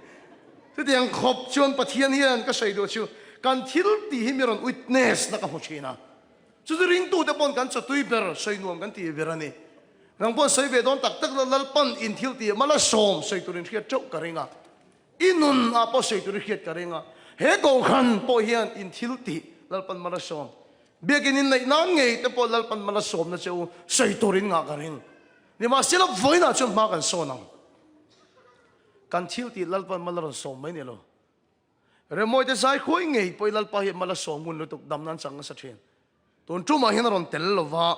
Chutiang khawp chuan Pathian hian ka sawi duh chu kan thil tih hi mi rawn witness na ka hmu thin a. Chu chu ringtute pawn kan chawtui ber, sawi nuam kan tih ber a ni. Nang pawn sawi ve dawn tak tak la Lalpan in thil tih mal a sawm sawi turin hriat teuh ka ring a. I nun ah pawh sawi turin hriat ka ring a. He kohhran pawh hian in thil tih Lalpan mal a sawm. Biakin in neih nan ngei te pawh Lalpan mal a sawmna che u sawi turin ngah ka ring. Nimahsela vawiinah chuan hma kan sawn ang. Kan thil tih Lalpan mal a rawn sawm mai ni lo. Remawite zai khuai ngei pawhin Lalpa hi mal a sawm ngun lutuk dam nan chang nasa thin. Tun tumah hian a rawn tel lova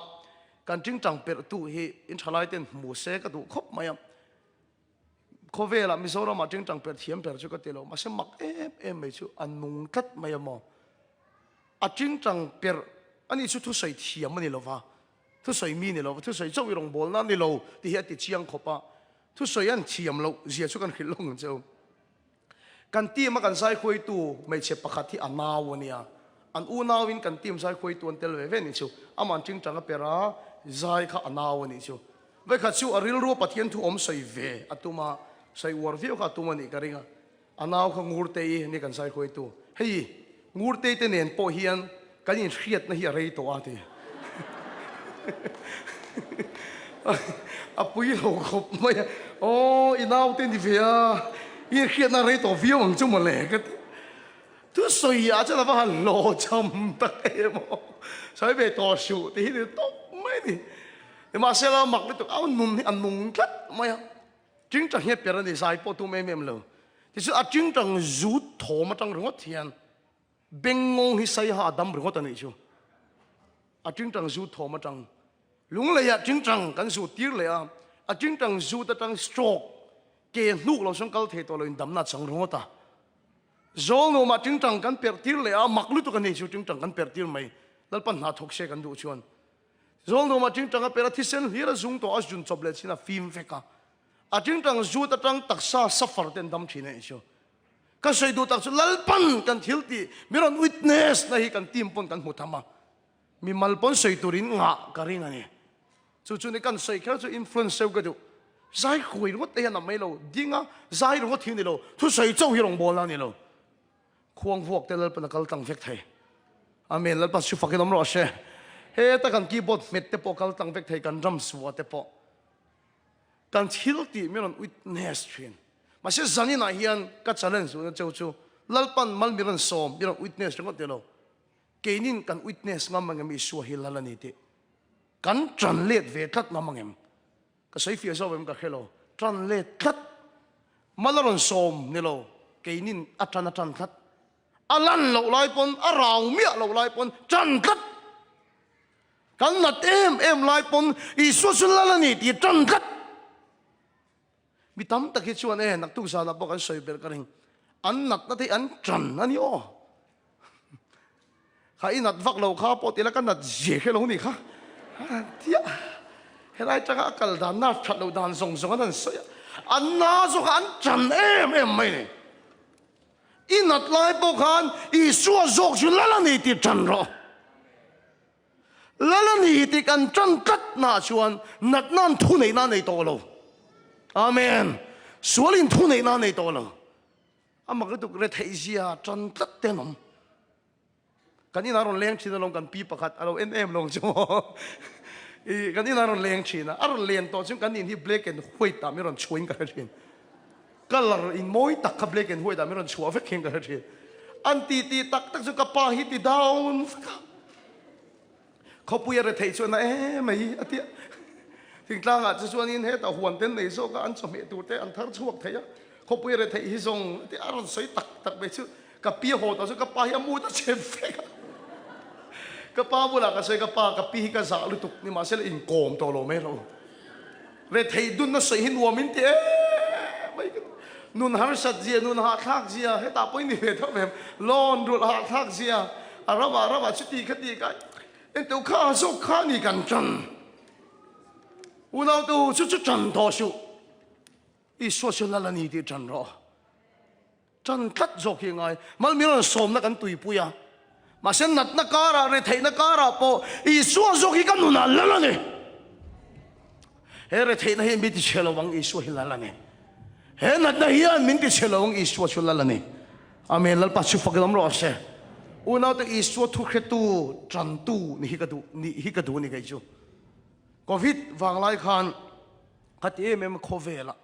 kan tingtang perhtu hi in thalai ten hmu se ka duh khawp mai a. Khawvelah Mizoramah tingtang perh thiam ber chu ka ti lo mahse mak em em mai chu a nung tlat mai a maw. A tingtang perh ani chu thusawi thiam a ni lova. Thusawi mi ni lo, thusawi chauh i rawngbawlna a ni lo tih hi a ti chiang khawp a, thusawi an thiam loh zia chu kan hrilh lawng ang che u. Kan team a kan zaikhuaitu hmeichhe pakhat hi a nau a nia, an unauin kan team zaikhuaitu an tel ve ve nih chu, amah tingtang a per a, zai kha a nau a nih chu. Vekhat chu a rilru a Pathian thu awm sawi ve a tum a, sawi uar viau kha a tum a nih ka ring a. A nau kha Ngurtei ni kan zaihuaitu. Hei, Ngurtei te nen pawh hian kan inhriatna hi a rei tawh a ti. A pui lo khawp mai a. Aw, i nau te ni ve a, i inhriatna a rei tawh viau ang chu mawle ka ti. Thusawi ah chuan a va han hlawhchham tak em aw. Sawi ve tawh suh tih hi ni tawp mai a ni. Nimahsela mak lutuk a nun hi a nung tlat mai a. Tingtang hi a per a ni, zai pawh tum em em lo. Tichuan a tingtang zut thawm atang ringawt hian bengngawng hi saiha a dam ringawt a nih chu. A tingtang zut thawm atang lungleiah tingtang kan zut tir leh a, a tingtang zut atang stroke ke hnuk lo chuan kal thei tawh lo in damna a chang ringawt a. Zawlnuamah tingtang kan perh tir leh a, mak lutuk a nih chu tingtang kan perh tir mai. Lalpan hna thawk se kan duh chuan. Zawlnuam a tingtang a per a, thisen hlir a zung tawh a, zun chawp leh chin a fim vek a. A tingtang zut atang taksa suffer ten dam thin a nih chu. Ka sawi duh tak chu Lalpan kan thil tih mi rawn witness na hi kan team pawn kan hmu tham a. Mi mal pawn sawi turin ngah ka ring a ni. Chu chu ni kan sawi kher chu influence deuh ka duh. Zai huai ringawt te hian a mai lo, ding a zai ringawt hi a ni lo, thusawi chauh hi rawngbawlna a ni lo. Khuang vuak te Lalpan a kal tlang vek thei. Amen. Lalpa chu fakin awm rawh se. Heta kan keyboard hmet te pawh kal tlang vek thei, kan drums vua te pawh. Kan thil tih min rawn witness thin. Mahse zaninah hian ka challenge duhna cheu chu Lalpan mal min rawn sawm, min rawn witness ringawt teh lo. Keinin kan witness ngam angem Isua hi Lal a ni tih. Kan tan let ve tlat ngam angem. Ka sawi fiah zawk em ka hre lo. Tan let tlat. Mal a rawn sawm ni lo, keinin a tan a tan tlat. A lan loh lai pawn, a rau miah loh lai pawn tan tlat. Kan nat em em lai pawn Isua chu lal a ni tih tan tlat. Mi tam tak hi chuan e, naktuk zanah pawh kan sawi ber ka ring. An natna te hi an tan a ni aw. Kha i nat vak lo kha pawh tila ka nat zia khe lo ni kha. Tia helai tanga a kal dan na that lo dan zawng zawng an han sawi a. An na zawk a an tan em em mai ni. I nat lai pawh khan Isua zawk chu lal a ni tih tan rawh. Lal a ni tih kan tan tlat naah chuan natna an thu neihna a nei tawh lo. Amen. Sual in thu neihna a nei tawh lo. A mak lutuk retheih zia tan tlat te an awm. Kan inah rawn leng thin alawm kan pi pakhat a lo en em lo ang chu maw. I kan inah rawn leng thin a, a rawn len tawh chuan kan in hi black and white ah min rawn chhuah in ka hre thin. Colour in mawi tak kha black and white ah min rawn chhuah vek hian ka hre thin. An ti ti tak tak chu ka pa hi ti down vek a. Khawpui a retheih chuan a em mai a tia. Thingtlangah chu chuanin hetah huan te an nei zawk a, an chawhmeh tur te an thar chhuak thei a. Khawpui a retheih hi zawng a tia, a rawn sawi tak tak mai chu ka pi a haw tawh chu ka pa hi a mut a chhe vek a. Ka pa bulah ka sawi ka pa ka pi hi ka zah lutuk nimahsela inkawm tawh lo mai ro. Retheih dunna sawi hi nuam in ti em mai ka ti. Nun harsat zia, nun hahthlak zia, hetah pawh i ni ve tho em? Loan rulh hahthlak zia, a ramah ramah chuti khati kai engteuh kha zawk kha ni kan tan. Unautu chu chu tan tawh suh. Isua chu lal a ni tih tan rawh. Tan tlat zawk hi a ngai. Malmi rawn sawmna kan tuipui a. Mahse natna karah, retheihna karah pawh Isua zawk hi ka nunah lal a ni. He retheihna hi min tichhe lo ang Isua hi lal a ni. He natna hian min tichhe lo ang Isua chu lal a ni. Amen. Lalpa chu fak lam rawh se. Unaute Isua thu hretu, tantu ni hi ka duh, ni hi ka duh ni kei chu. Covid vanglai khan ka ti em em khawvelah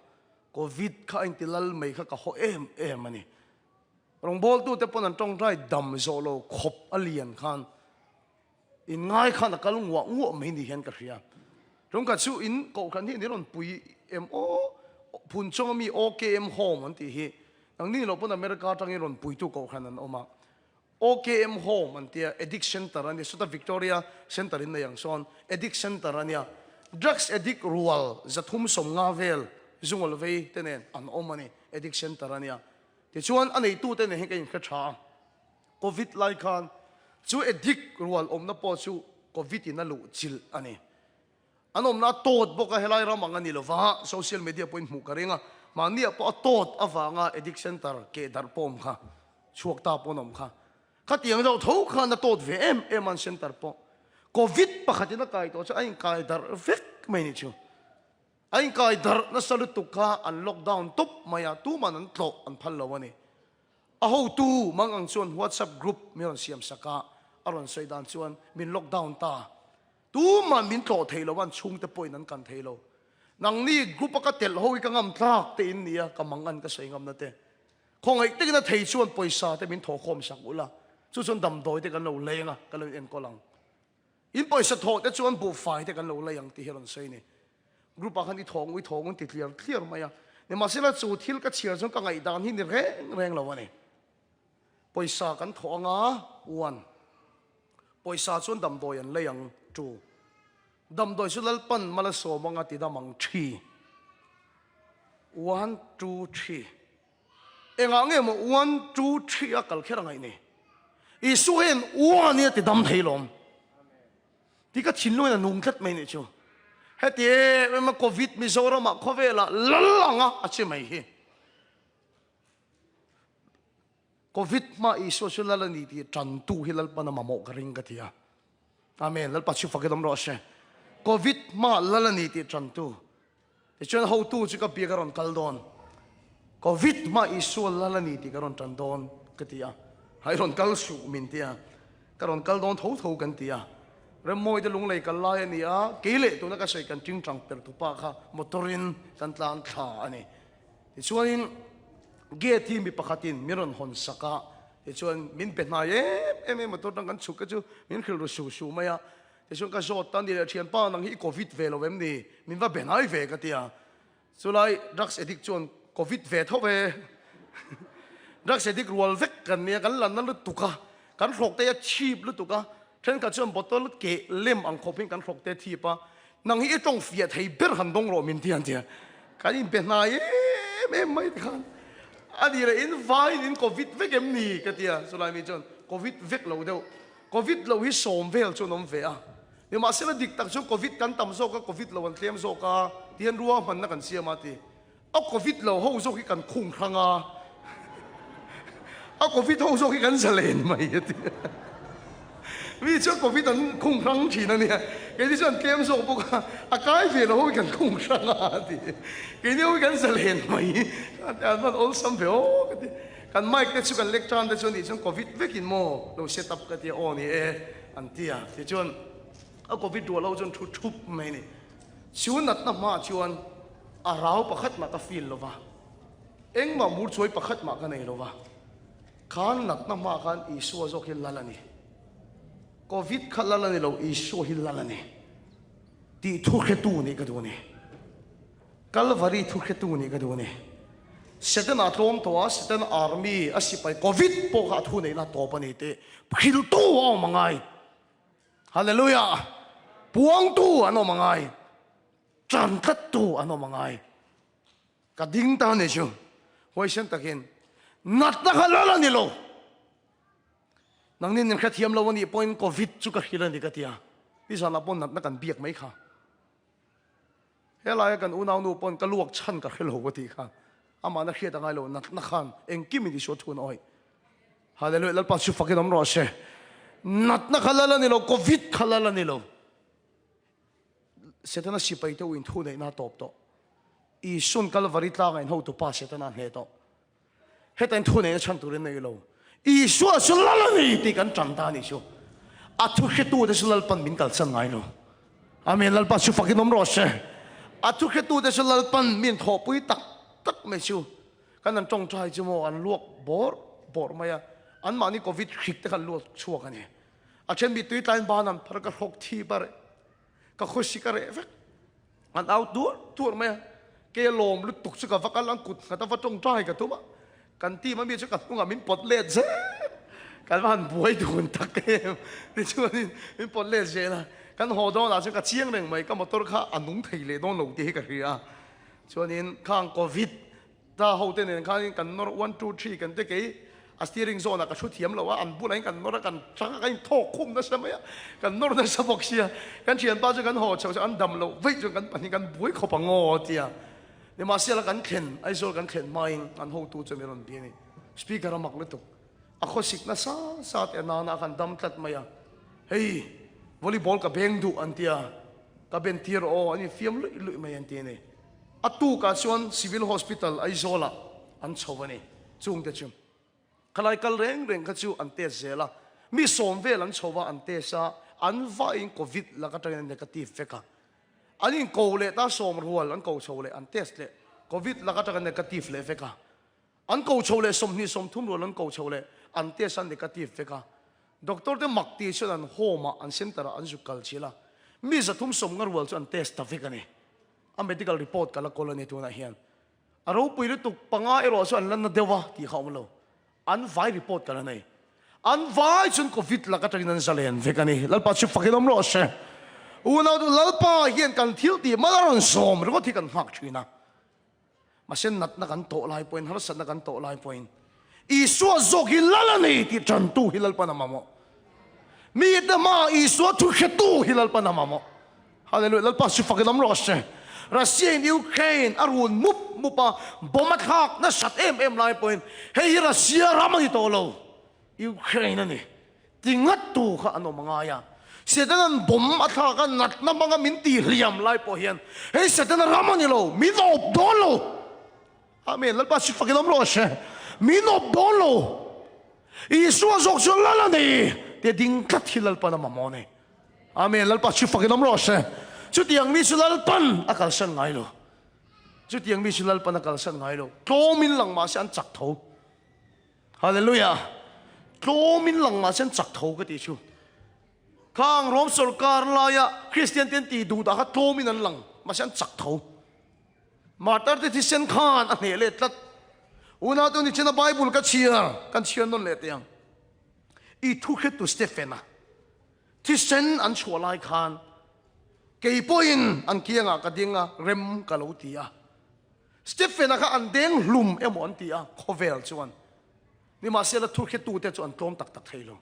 Covid kha a inti lal mai kha ka haw em em a ni. Rawngbawltute pawn an tawngtai dam zawh lo khawp a lian khan in ngai khan a kal nguah nguah mai ni hian ka hria. Tungkhat chu in kohhran hi an rawn pui em aw, Phunchawng ami OKM Home an tih hi nangni loh pawn America atangin rawn puitu kohhran an awm a. OKM Home an tia, Addict Centre a nia, sawta Victoria Centre in nei ang sawn Addict Centre a nia. Drugs addict rual 350 vel zungawl vei te nen an awm a ni, Addict Centre a nia. Tichuan a neitute nen hian ka inhre tha a, Covid lai khan chu addict rual awmna pawh chu Covid in a luh chilh a ni. An awmna a tawt bawk a, helai ram ang a ni lova, social media pawhin hmuh ka ring a, mahniah pawh a tawt avanga addict centre keh darh pawh awm kha, chhuak ta pawh an awm kha. Khatiang deuh tho khan a tawt ve em em a an centre pawh. Covid pakhatin a kai tawh chu a inkai darh vek mai ni chu. A inkai darh nasa lutuk kha an lockdown tawp mai a, tuman an tlawh an phal lo a ni. A hotu mang ang chuan WhatsApp group min rawn siam sak a, a rawn sawi dan chuan min lockdown ta. Tuman min tlawh thei lo a, an chhungte pawhin an kan thei lo. Nangni group a ka telh ho hi ka ngam tlak te in nia, ka mang an ka sawi ngamna te. Khawngaih takin a thei chuan pawisa te min thawhkhawm sak ula, chu chuan damdawi te kan lo leng a, ka lo inenkawl ang. In pawisa thawh te chuan buhfai te kan lo lei ang tih hi a rawn sawi ni. Group ah khan i thawng u, i thawng u an ti tliar tliar mai a. Nimahsela chu thil ka chhiar chuan ka ngaihdan hi ni reng reng lo a ni. Pawisa kan thawh anga one. Pawisa chuan damdawi an lei ang two. Damdawi chu Lalpan mal a sawm anga ti dam ang three. One, two, three. Engah nge maw one, two, three a kal kher a ngaih ni? Isua hian one hi a ti dam thei lawm. Ti ka thinlungin a nung tlat mai nih chu. Heti em em a Covid Mizoramah khawvelah lal anga a che mai hi. Covid hma Isua chu lal a ni tih tantu hi Lalpan a mamawh ka ring ka ti a. Amen. Lalpa chu fakin awm rawh se. Covid hma lal a ni tih tantu. Tichuan hotu chu ka bia ka rawn kal dawn. Covid hma Isua lal a ni tih ka rawn tan dawn ka ti a. Hai rawn kal suh min ti a. Ka rawn kal dawn tho tho kan ti a. Remmawi te lunglei kal lai a ni a, kei leh tuna ka sawi kan tingtang per tupa kha motor-in kan tlan thla a ni. Tichuanin gate hi mi pakhatin min rawn hawn sak a, tichuan min pe hnai em em em motor tang kan chhuk te chu min hrilh ru su su mai a. Tichuan ka zawt ta, ni leh thianpa nang hi i covid ve lo em ni? Min va be hnai ve ka ti a. Chulai drugs addict chuan covid ve tho ve. Drugs addict rual vek kan nia, kan lanna lutuk a, kan hrawk te a chip lutuk a, thenkhat chuan bottle keh lem ang khawp in kan hrawk te a thip a, nang hi i tawng fiah thei ber han dawng rawh min ti an ti a. Kan inbe hnai em em mai te khan a ni leh in vaiin in covid vek em ni ka ti a, chulai mi chuan covid vek lo deuh Covid lo hi sawm vel chu an awm ve a, nimahsela dik tak chuan Covid kan tam zawk a, Covid lo an tlem zawk a, tihian rua hmanna kan siam a ti. A Covid lo ho zawk hi kan khung hrang a, a Covid ho zawk hi kan zalen mai a ti. Mi chuan Covid an khung hrang thin a nia, keini chuan an tlem zawk bawk a, a kai ve lo ho hi kan khung hrang a a ti. Keini ho hi kan zalen mai, an van awlsam ve aw ka ti. Kan mic te chu kan lek tan te chu anih chuan covid vekin maw lo set up ka tia aw ni e an ti a tichuan a covid ruah lo chuan thu thup mai ni chu natna hmaah chuan a rau pakhat mah ka feel lova engmah mur chuai pakhat mah ka nei lova khan natna hmaah khan Isua zawk hi lal a ni covid kha lal a ni lo Isua hi lal a ni tih thu hretu nih ka duh a ni. Kalvari thu hretu nih ka duh a ni. Setana a tlawm tawh a, Setana army a sipai Covid pawh kha a thu neihna tawp a ni tih hriltu a awm a ngai. Hallelujah! Puangtu an awm a ngai. Tan tlattu an awm a ngai. Ka ding ta ni chu. Huaisen takin, Natna kha lal a ni lo. Nangni nen hrethiam lo a nih pawhin Covid chu ka hrilh a ni ka ti a. Nizanah pawh natna kan biak mai kha. Helaia kan unaunu pawn ka luak chhan ka hre lo ka tih kha. Amahna hriat a ngai lo, natna khan engkim in Isua thun a awih. Hallelujah, Lalpa chu fakin awm rawh se. Natna kha lal a ni lo, Covid kha lal a ni lo. Setana sipai te u in thu neihna a tawp tawh. Isuan Kalvari tlangah in hotu pa Setana a hneh tawh. Heta in thu neihna chhan turin nei lo. Isua chu lal a ni tih kan tan ta a nih chu. A thu hretute chu Lalpan min kalsan ngai lo. Amen. Lalpa chu fakin awm rawh se. A thu hretute chu Lalpan min thawhpui tak tak mai chu. Kan an tawngtai chu maw an luak bawrh bawrh mai a. Anmahni Covid hrik te kha an luak chhuak a ni. A then mi tui tlaiin ban an phar a, ka hrawk thip a reh. Ka khusi ka reh vek. An au tuar tuar mai a. Kei a lawm lutuk chu ka va kal ang kut nghat a va tawngtai ka tum a. Kan team a mi chu ka hnungah min pawt let zel. Kan va han buai dun tak em. Tichuanin min pawt let zel a. Kan haw dawnah chuan ka chiang reng mai ka motor kha a nung thei leh dawn lo tih hi ka hria a. Chuanin khang covid Ta ho te nen khanin kan nawr one two three kan te kei a steering zawn ah ka thu thiam lo a, an bulah in kan nawr a, kan chang a, kan in thawk khum nasa mai a, kan nawr nasa bawk sia, kan thianpa chu kan haw chho chu an dam loh veih chuan kan pahnih kan buai khawp ang aw a ti a, nimahsela kan thlen Aizawl kan thlen hmain an hotu chu min rawn bia a ni, speaker a mak lutuk, a khawsik nasa sa te a nana a khan dam tlat mai a, hei volleyball ka beng duh an ti a, ka ben tir aw an infiam luih luih mai an ti a ni. A tukah chuan Civil Hospital Aizawlah an chho a ni. Chungte chu khalai kal reng reng kha chu an test zel a, mi sawm vel an chho a, an test a, an vahin Covid lak atangin an negative vek a. An inko leh ta sawm rual an ko chho leh an test leh Covid lak atangin negative leh vek a. An ko chho leh 20 30 rual an ko chho leh an test a negative vek a. Doctor te mak tih chuan an home ah an center ah an zuk kal chil a, mi 300 sawm nga rual chu an test ta vek a ni. A medical report ka la kawl a ni tunah hian. A ropui lutuk panga erawh chu an la na deuh a tih kha a awm lo. An vai report ka la nei. An vai chuan Covid lak atangin an zalen vek a ni. Lalpa chu fakin awm rawh se. Unau chu Lalpa hian kan thil tih mal a rawn zawm ringawt hi kan nghak thin a. Mahse natna kan tawh lai pawhin, harsatna kan tawh lai pawhin Isua zawk hi lal a ni tih tantu hi Lalpan a mamawh. Mite hmaah Isua thu hretu hi Lalpan a mamawh. Hallelujah, Lalpa chu fakin awm rawh se. Russia in Ukraine a run mup mup a, bomb a thlak nasat em em lai pawhin hei hi Russia ram a ni tawh lo, Ukraine a ni. Ti ngat tu kha an awm a ngai a. Setana'n bomb a thlak a, natna hmanga min tih hliam lai pawh hian hei Setana ram a ni lo, min awp dawn lo. Amen, Lalpa si fakin awm rawh se. Min awp dawn lo. Isua zawk chu lal a nei tia ding tlat hi Lalpan a mamawh a ni. Amen, Lalpa si fakin awm rawh se. Chutiang mi chu Lalpan a kalsan ngai lo. Chutiang mi chu Lalpan a kalsan ngai lo. Tlawmin lang mahse an chak tho. Hallelujah! Tlawmin lang mahse an chak tho ka tih chu. Khang Rom sorkar laia Kristian te an tih duh dah kha tlawmin an lang mahse an chak tho. Martar te thisen khan a hneh leh tlat. Unau te nichina Bible ka chhiar kan chhiar nawn leh teh ang. I thu hretu Stephen-a thisen an chhuah lai khan kei pawhin an kiangah ka ding a, rem ka lo ti a. Stephen-a kha an deng hlum emaw an ti a, khawvel chuan. Nimahsela thurhretute chu an tlawm tak tak thei lo.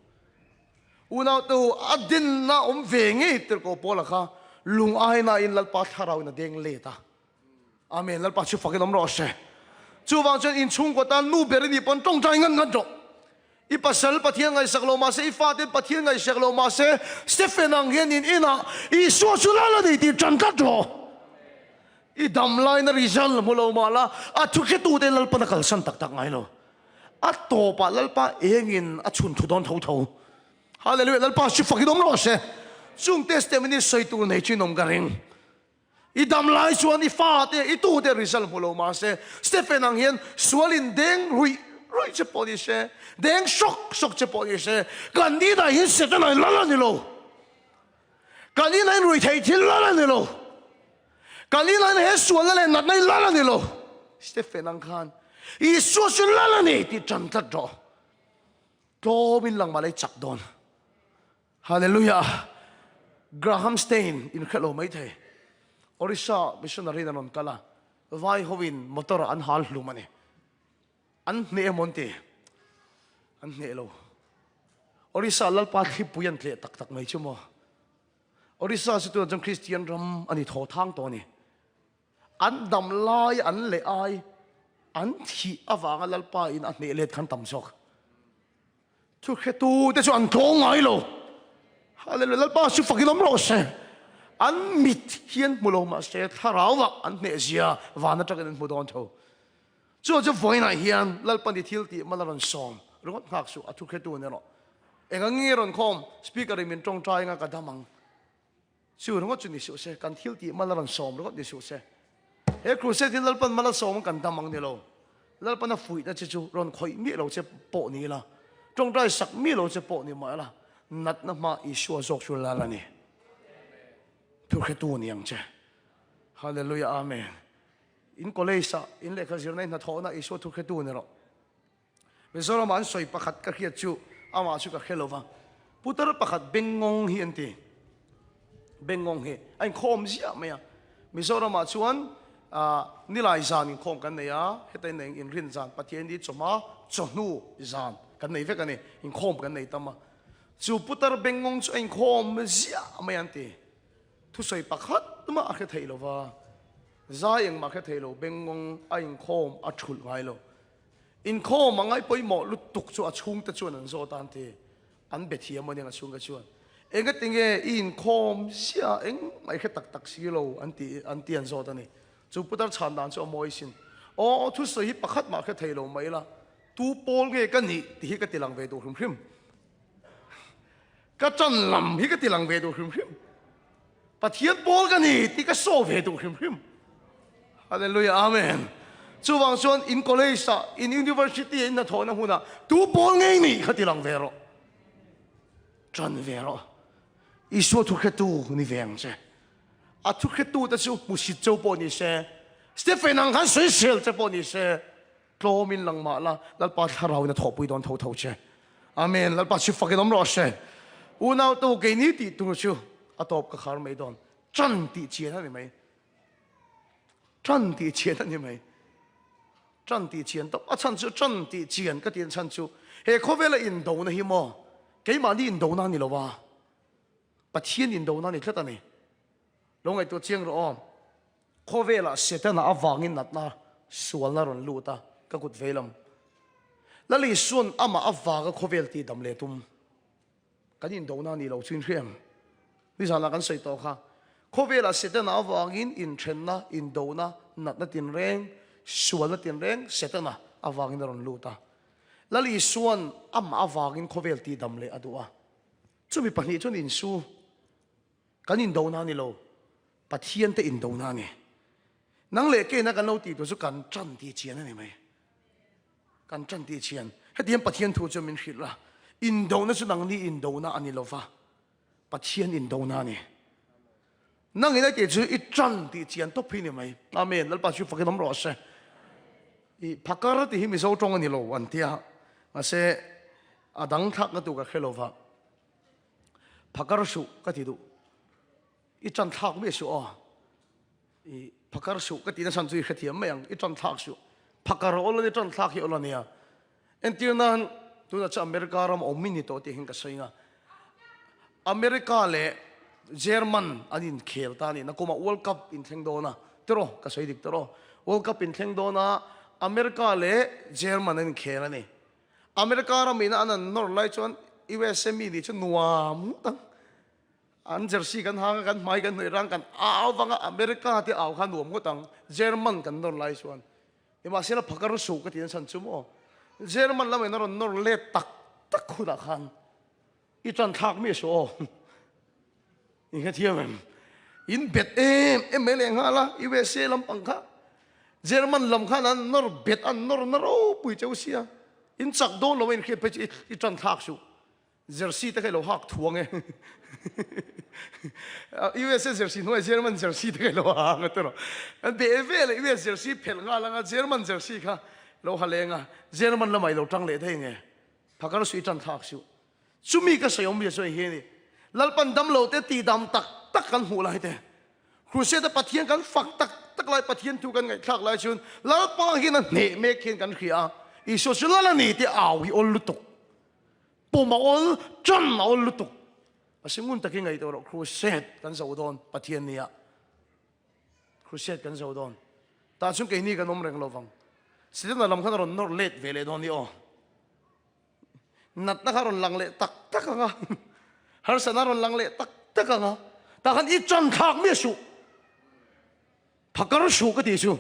Unaute, a dinna awm ve ngei tirhkoh Paula kha lung ainain Lalpa thlarauin a deng let a. Amen. Lalpa chu fakin awm rawh se. Chuvang chuan inchhungkaw tan nu ber i nih pawn tawngtai ngan ngan rawh. I pasal Pathian ngaihsak lo mahse, i faten Pathian ngaihsak lo mahse, Stephen ang hian in inah Isua chu lal a ni tih ṭan tlat rawh. I dam laina result hmu lo mah la, a thu hretute Lalpan a kalsan tak tak ngai lo. A tawpah Lalpa engin a chhun thu dawn tho tho. Hallelujah, Lalpa chu fakin awm rawh se. Chung testimony sawi tur nei chu in awm ka ring. I dam lai chuan i fa te, i tu te result hmu lo mahse, Stephen ang hian sual in deng ruih ruih che pawh ni se, deng sawk sawk che pawh ni se, kan inah hian Setana in lal a ni lo. Kan inah in ruih theih thil lal a ni lo. Kan inah in he sualna leh natna in lal a ni lo. Stephen ang khan Isua chu lal a ni tih tan tlat rawh. Tlawmin lang mah la i chak dawn. Hallelujah! Graham Stein in hre lo mai thei. Orissa missionary in a rawn kal a, vai ho in motor ah an hal hlum a ni. An hneh emaw an ti? An hneh lo. Orissa Lalpa thlipui an tleh tak tak mai chu maw? Orissa chu tunah chuan Kristian ram a ni thaw thang tawh a ni. An dam lai an leh ai an thih avanga Lalpa in a hneh let khan tam zawk. Thu hretu te chu an tlawng ngai lo. Hallelujah Lalpa chu fakin awm rawh se. An mit hian hmu lo mahse thlarau ah an hneh zia van atangin an hmu dawn tho. Chu chu vawiinah hian Lalpa ni thil tih mal a rawn sawm ringawt nghak suh a thu hretu ni rawh. Eng ang nge rawn khawm speaker in min tawngtai anga ka dam ang. Chu ringawt chu ni suh se, kan thil tih mal a rawn sawm ringawt ni suh se. He crusade hi Lalpan mal a sawm kan dam ang ni lo. Lalpan a fuihna che chu rawn khawih miah lo che pawh ni ila, tawngtai sak miah lo che pawh ni mah ila, natna hma Isua zawk chu Lal a ni. Thuhretu ni ang che. Hallelujah Amen. In college ah in lehkha zirna in hnathawhna Isua thuhretu ni rawh. Mizoramah an sawi pakhat ka hriat chu amah chu ka hre lo va, putar pakhat Bengngawng hi an ti. Bengngawng hi a inkhawm ziah mai a. Mizoramah chuan Nilai zan inkhawm kan nei a, heta in eng inrin zan Pathian hi chawhma chawhnu zan kan nei vek a ni, inkhawm kan nei tam a. Chu putar Bengngawng chu a inkhawm ziah mai an ti. Thusawi pakhat mah a hre thei lo va, zai engmah a hre thei lo, Bengngawng a inkhawm a thulh ngai lo. Inkhawm a ngai pawimawh lutuk chu a chhungte chuan an zawt a, an ti. An be thiam a nia a chhungte chuan. Engatinge i inkhawm ziah engmah i hre tak tak si lo an ti an ti an zawt a ni. Chu putar chhan dan chu a mawi sin. Aw thusawi hi pakhat mah hre thei lo mai ila, tu pawl nge ka nih tih hi ka ti lang ve duh hrim hrim. Ka ṭan lam hi ka ti lang ve duh hrim hrim. Pathian pawl ka ni tih ka saw ve duh hrim hrim. Hallelujah Amen. Chuvang chuan in college ah, in university ah, in hnathawhna hmunah tu pawl ngei nih kha ti lang ve rawh. Ṭan ve rawh. Isua thuhretu ni ve ang che. A thuhretu te chu hmusit cheu pawh ni se, Stephen ang khan sawisel che pawh ni se, Tlawm in lang mah la, Lalpa thlarau in a thawhpui dawn tho tho che. Amen. Lalpa chu fak in awm rawh se. Unau tu keini tih tur chu a tawp ka khar mai dawn. Ṭan tih chian a ni mai. Ṭan tih chian a ni mai. Ṭan tih chian tawp. A chhan chu ṭan tih chian ka tih chhan chu he khawvela indona hi maw keimahni indona a ni lo a, Pathian indona a ni tlat a ni. Lo ngaihtuah chiang rawh aw. Khawvelah Setana avangin natna sualna rawn lut a, ka kut veilam. Lal Isua'n amah avanga khawvel tihdam leh tum kan indona a nih loh chu in hria em? Nizanah kan sawi tawh kha. Khawvelah Setana avangin inthenna, indona, natna tinreng, sualna tinreng Setana avangin a rawn lut a. Lal Isua'n amah avangin khawvel tihdam leh a duh a. Chumi pahnih chuan insu. Kan indona a ni lo, Pathian te indona a ni. Nang leh keina kan lo tih tur chu kan tan tih chian a ni mai. Kan tan tih chian. Hetiang Pathian thu chu min hrilh a, indona chu nangni indona a ni lo va, Pathian indona a ni. Nang ina tih chu i tan tih chian tawp hi ni mai. Amen. Lalpa chu fakin awm rawh se. I phakar tih hi Mizo tawng a ni lo an tia. Mahse a dang thlakna tur ka hre lo va. Phakar suh ka ti duh. I tan thlak miah suh aw. I phakar suh ka tihna chhan chu i hrethiam mai ang. I tan thlak suh. Phakar awl a ni, tan thlak hi awl a nia. Entir nan tunah chuan America ram awm i ni tawh tih hian ka sawi nga. America leh German an inkhel ta a ni. Nakumah World Cup inthleng dawn a. Tiraw? Ka sawi dik tiraw? World Cup inthleng dawn a, America leh German an inkhel a ni. America ram ina an an nawr lai chuan USA mi nih chu nuam ngawt ang. An jersey kan hang a, kan hmai kan hnawih rang kan au vang a, America te au kha nuam ngawt ang German kan nawr lai chuan. Nimahsela phakar suh ka ti an chhan chu maw. German lam in a rawn nawr let tak tak hunah khan i tan thlak miah suh aw. In hrethiam em? In bet em em mai leh nghal a, USA lampang kha German lam khan an nawr bet an nawr na ropui cheu sia. In chak dawn lo a in hriat phei chu i tan thlak suh. Jersey te kha i lo hak thuang e. USA jersey hnuai German jersey te kha i lo hang a tiraw. An beh vel a US jersey phelh nghal anga German jersey kha lo ha leng a. German lamah i lo tang leh thei nge. Phakar suh i tan thlak suh. Chumi ka sawi awmzia chu hei hi a ni, Lalpan damlo te tihdam tak tak kan hmuh lai te, Crusade a Pathian kan fak tak tak lai, Pathian thu kan ngaihthlak lai chuan Lalpa hian a hneh mek hian kan hria a. Isua chu lal a ni tih au hi awl lutuk. Pawm a awl, ṭan a awl lutuk. Mahse ngun takin ngaihtuah rawh, crusade kan zo dawn Pathian nia. Crusade kan zo dawn. Tah chuan keini kan awm reng lo vang. Setana lam khan a rawn nawr let ve leh dawn ni aw. Natna kha a rawn lang leh tak tak ang a. Harsatna a rawn lang leh tak tak ang a. Tah khan i ṭan thlak miah suh. Phakar suh ka tih chu.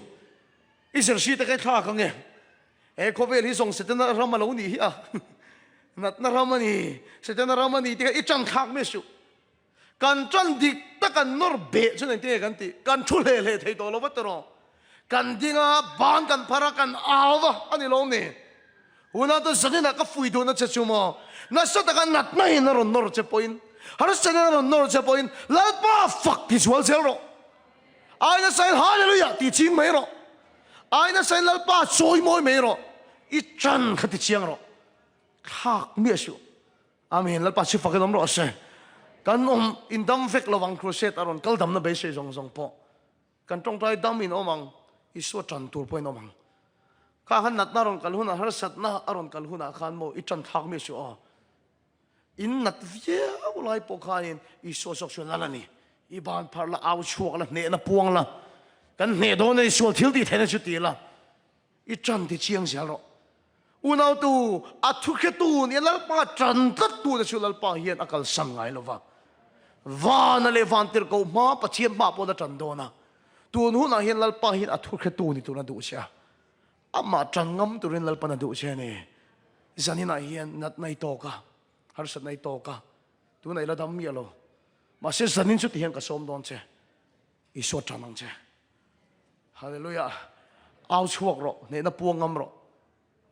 I zirsi te ka i thlak ang e. He khawvel hi zawng Setana ram a lo nih hi a. Natna ram a ni. Setana ram a ni tih kha i ṭan thlak miah suh. Kan ṭan dik tak an nawr beh chuan engtin nge kan tih? Kan thu hle hle thei tawh lo va tawh. Kan ding a, ban kan phar a, kan au va a ni lo ni. Hunah chuan zaninah ka fui duhna che chu maw? Nasa taka natna in a rawn nawr che pawhin, harsatna in a rawn nawr che pawhin, Lalpa fak ti zual zel rawh. Ai nasa in Hallelujah ti ching mai rawh. Ai nasa in Lalpa chawi mawi mai rawh. I ṭan kha ti chiang rawh. Thlak miah suh. Amen. Lalpa chu fakin awm rawh se. Kan awm in dam vek lo ang crusade a rawn kal damna beisei zawng zawng pawh. Kan tawngtai dam in awm ang, Isua tan tur pawhin awm ang. Kha khan natna a rawn kal hunah, harsatna a rawn kal hunah khan maw i tan thlak mi suh aw. In nat viau lai pawh khanin Isua zawk chu lal a ni. I ban phar la, au chhuak la, hnehna puang la. Kan hneh dawn a ni, sual thil tih theihna chu ti la. I ṭan ti chiang zel rawh. Unautu, a thuhretu nia Lalpa ṭan tlattu te chu Lalpa hian a kalsan ngai lo va. Vana leh vantirhkoh hma Pathian hma pawh a ṭan dawn a. Tun hunah hian Lalpa hian a thuhretu ni turin a duh che a. Amah ṭan ngam turin Lalpan a duh che a ni. Zaninah hian natna i tawk a, harsatna i tawk a, tunah i la dam miah lo. Mahse zanin chu tihian ka sawm dawn che. Isua ṭan ang che. Hallelujah. Au chhuak rawh, hnehna puang ngam rawh.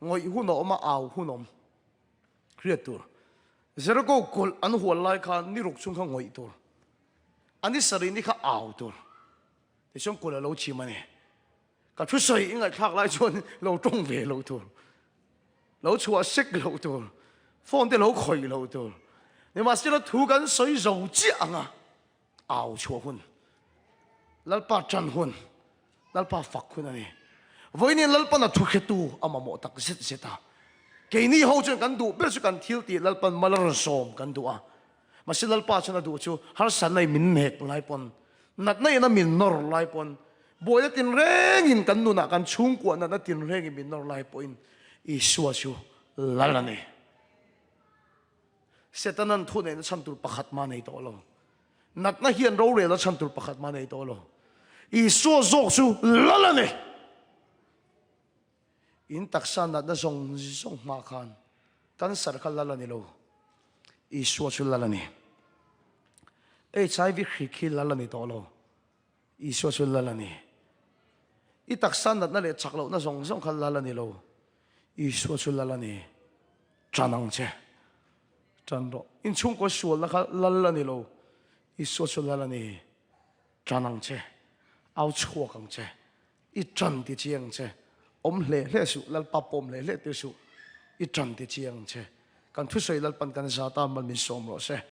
Ngawih hun a awm a, au hun a awm. Hriat tur. Jericho kulh an hual lai khan ni ruk chung kha ngawih tur. A ni sarih ni kha au tur. Tichuan kulh a lo chim a ni. Ka thu sawi i ngaihthlak lai chuan lo tawng ve lo tur. Lo chhuah sek lo tur. Phone te lo khawih lo tur. Nimahsela thu kan sawi zo chiah ang a. Au chhuah hun, Lalpa ṭan hun, Lalpa fak hun a ni. Vawiin Lalpan a thuhretu a mamawh tak zet zet a. Keini ho chuan kan duh ber chu kan thil tih Lalpan mal a rawn sawm kan duh a. Mahse Lalpa chuan a duh chu harsatna in min nek lai pawn, natna in a min nawr lai pawn, buaina tinrengin kan nunah kan chhungkuah natna tinrengin min nawr lai pawhin Isua chu Lal a ni. Setanan thu neihna chhan tur pakhat mah nei tawh lo. Natna hian rorelna chhan tur pakhat mah nei tawh lo. Isua zawk chu lal a ni. In taksa natna zawng zawng hma khan cancer kha lal a ni lo. Isua chu lal a ni. HIV hrik hi lal a ni tawh lo. Isua chu lal a ni. I taksa natna leh chak lohna zawng zawng kha lal a ni lo. Isua chu lal a ni. Ṭan ang che. Ṭan rawh. Inchhungkaw sualna kha lal a ni lo. Isua chu lal a ni. Ṭan ang che. Au chhuak ang che. I ṭan ti chiang ang che. Awm hle hle suh. Lalpa pawm hle hle tir suh. I ṭan ti chiang ang che. Kan thusawi Lalpan kan zata mal min sawm rawh se.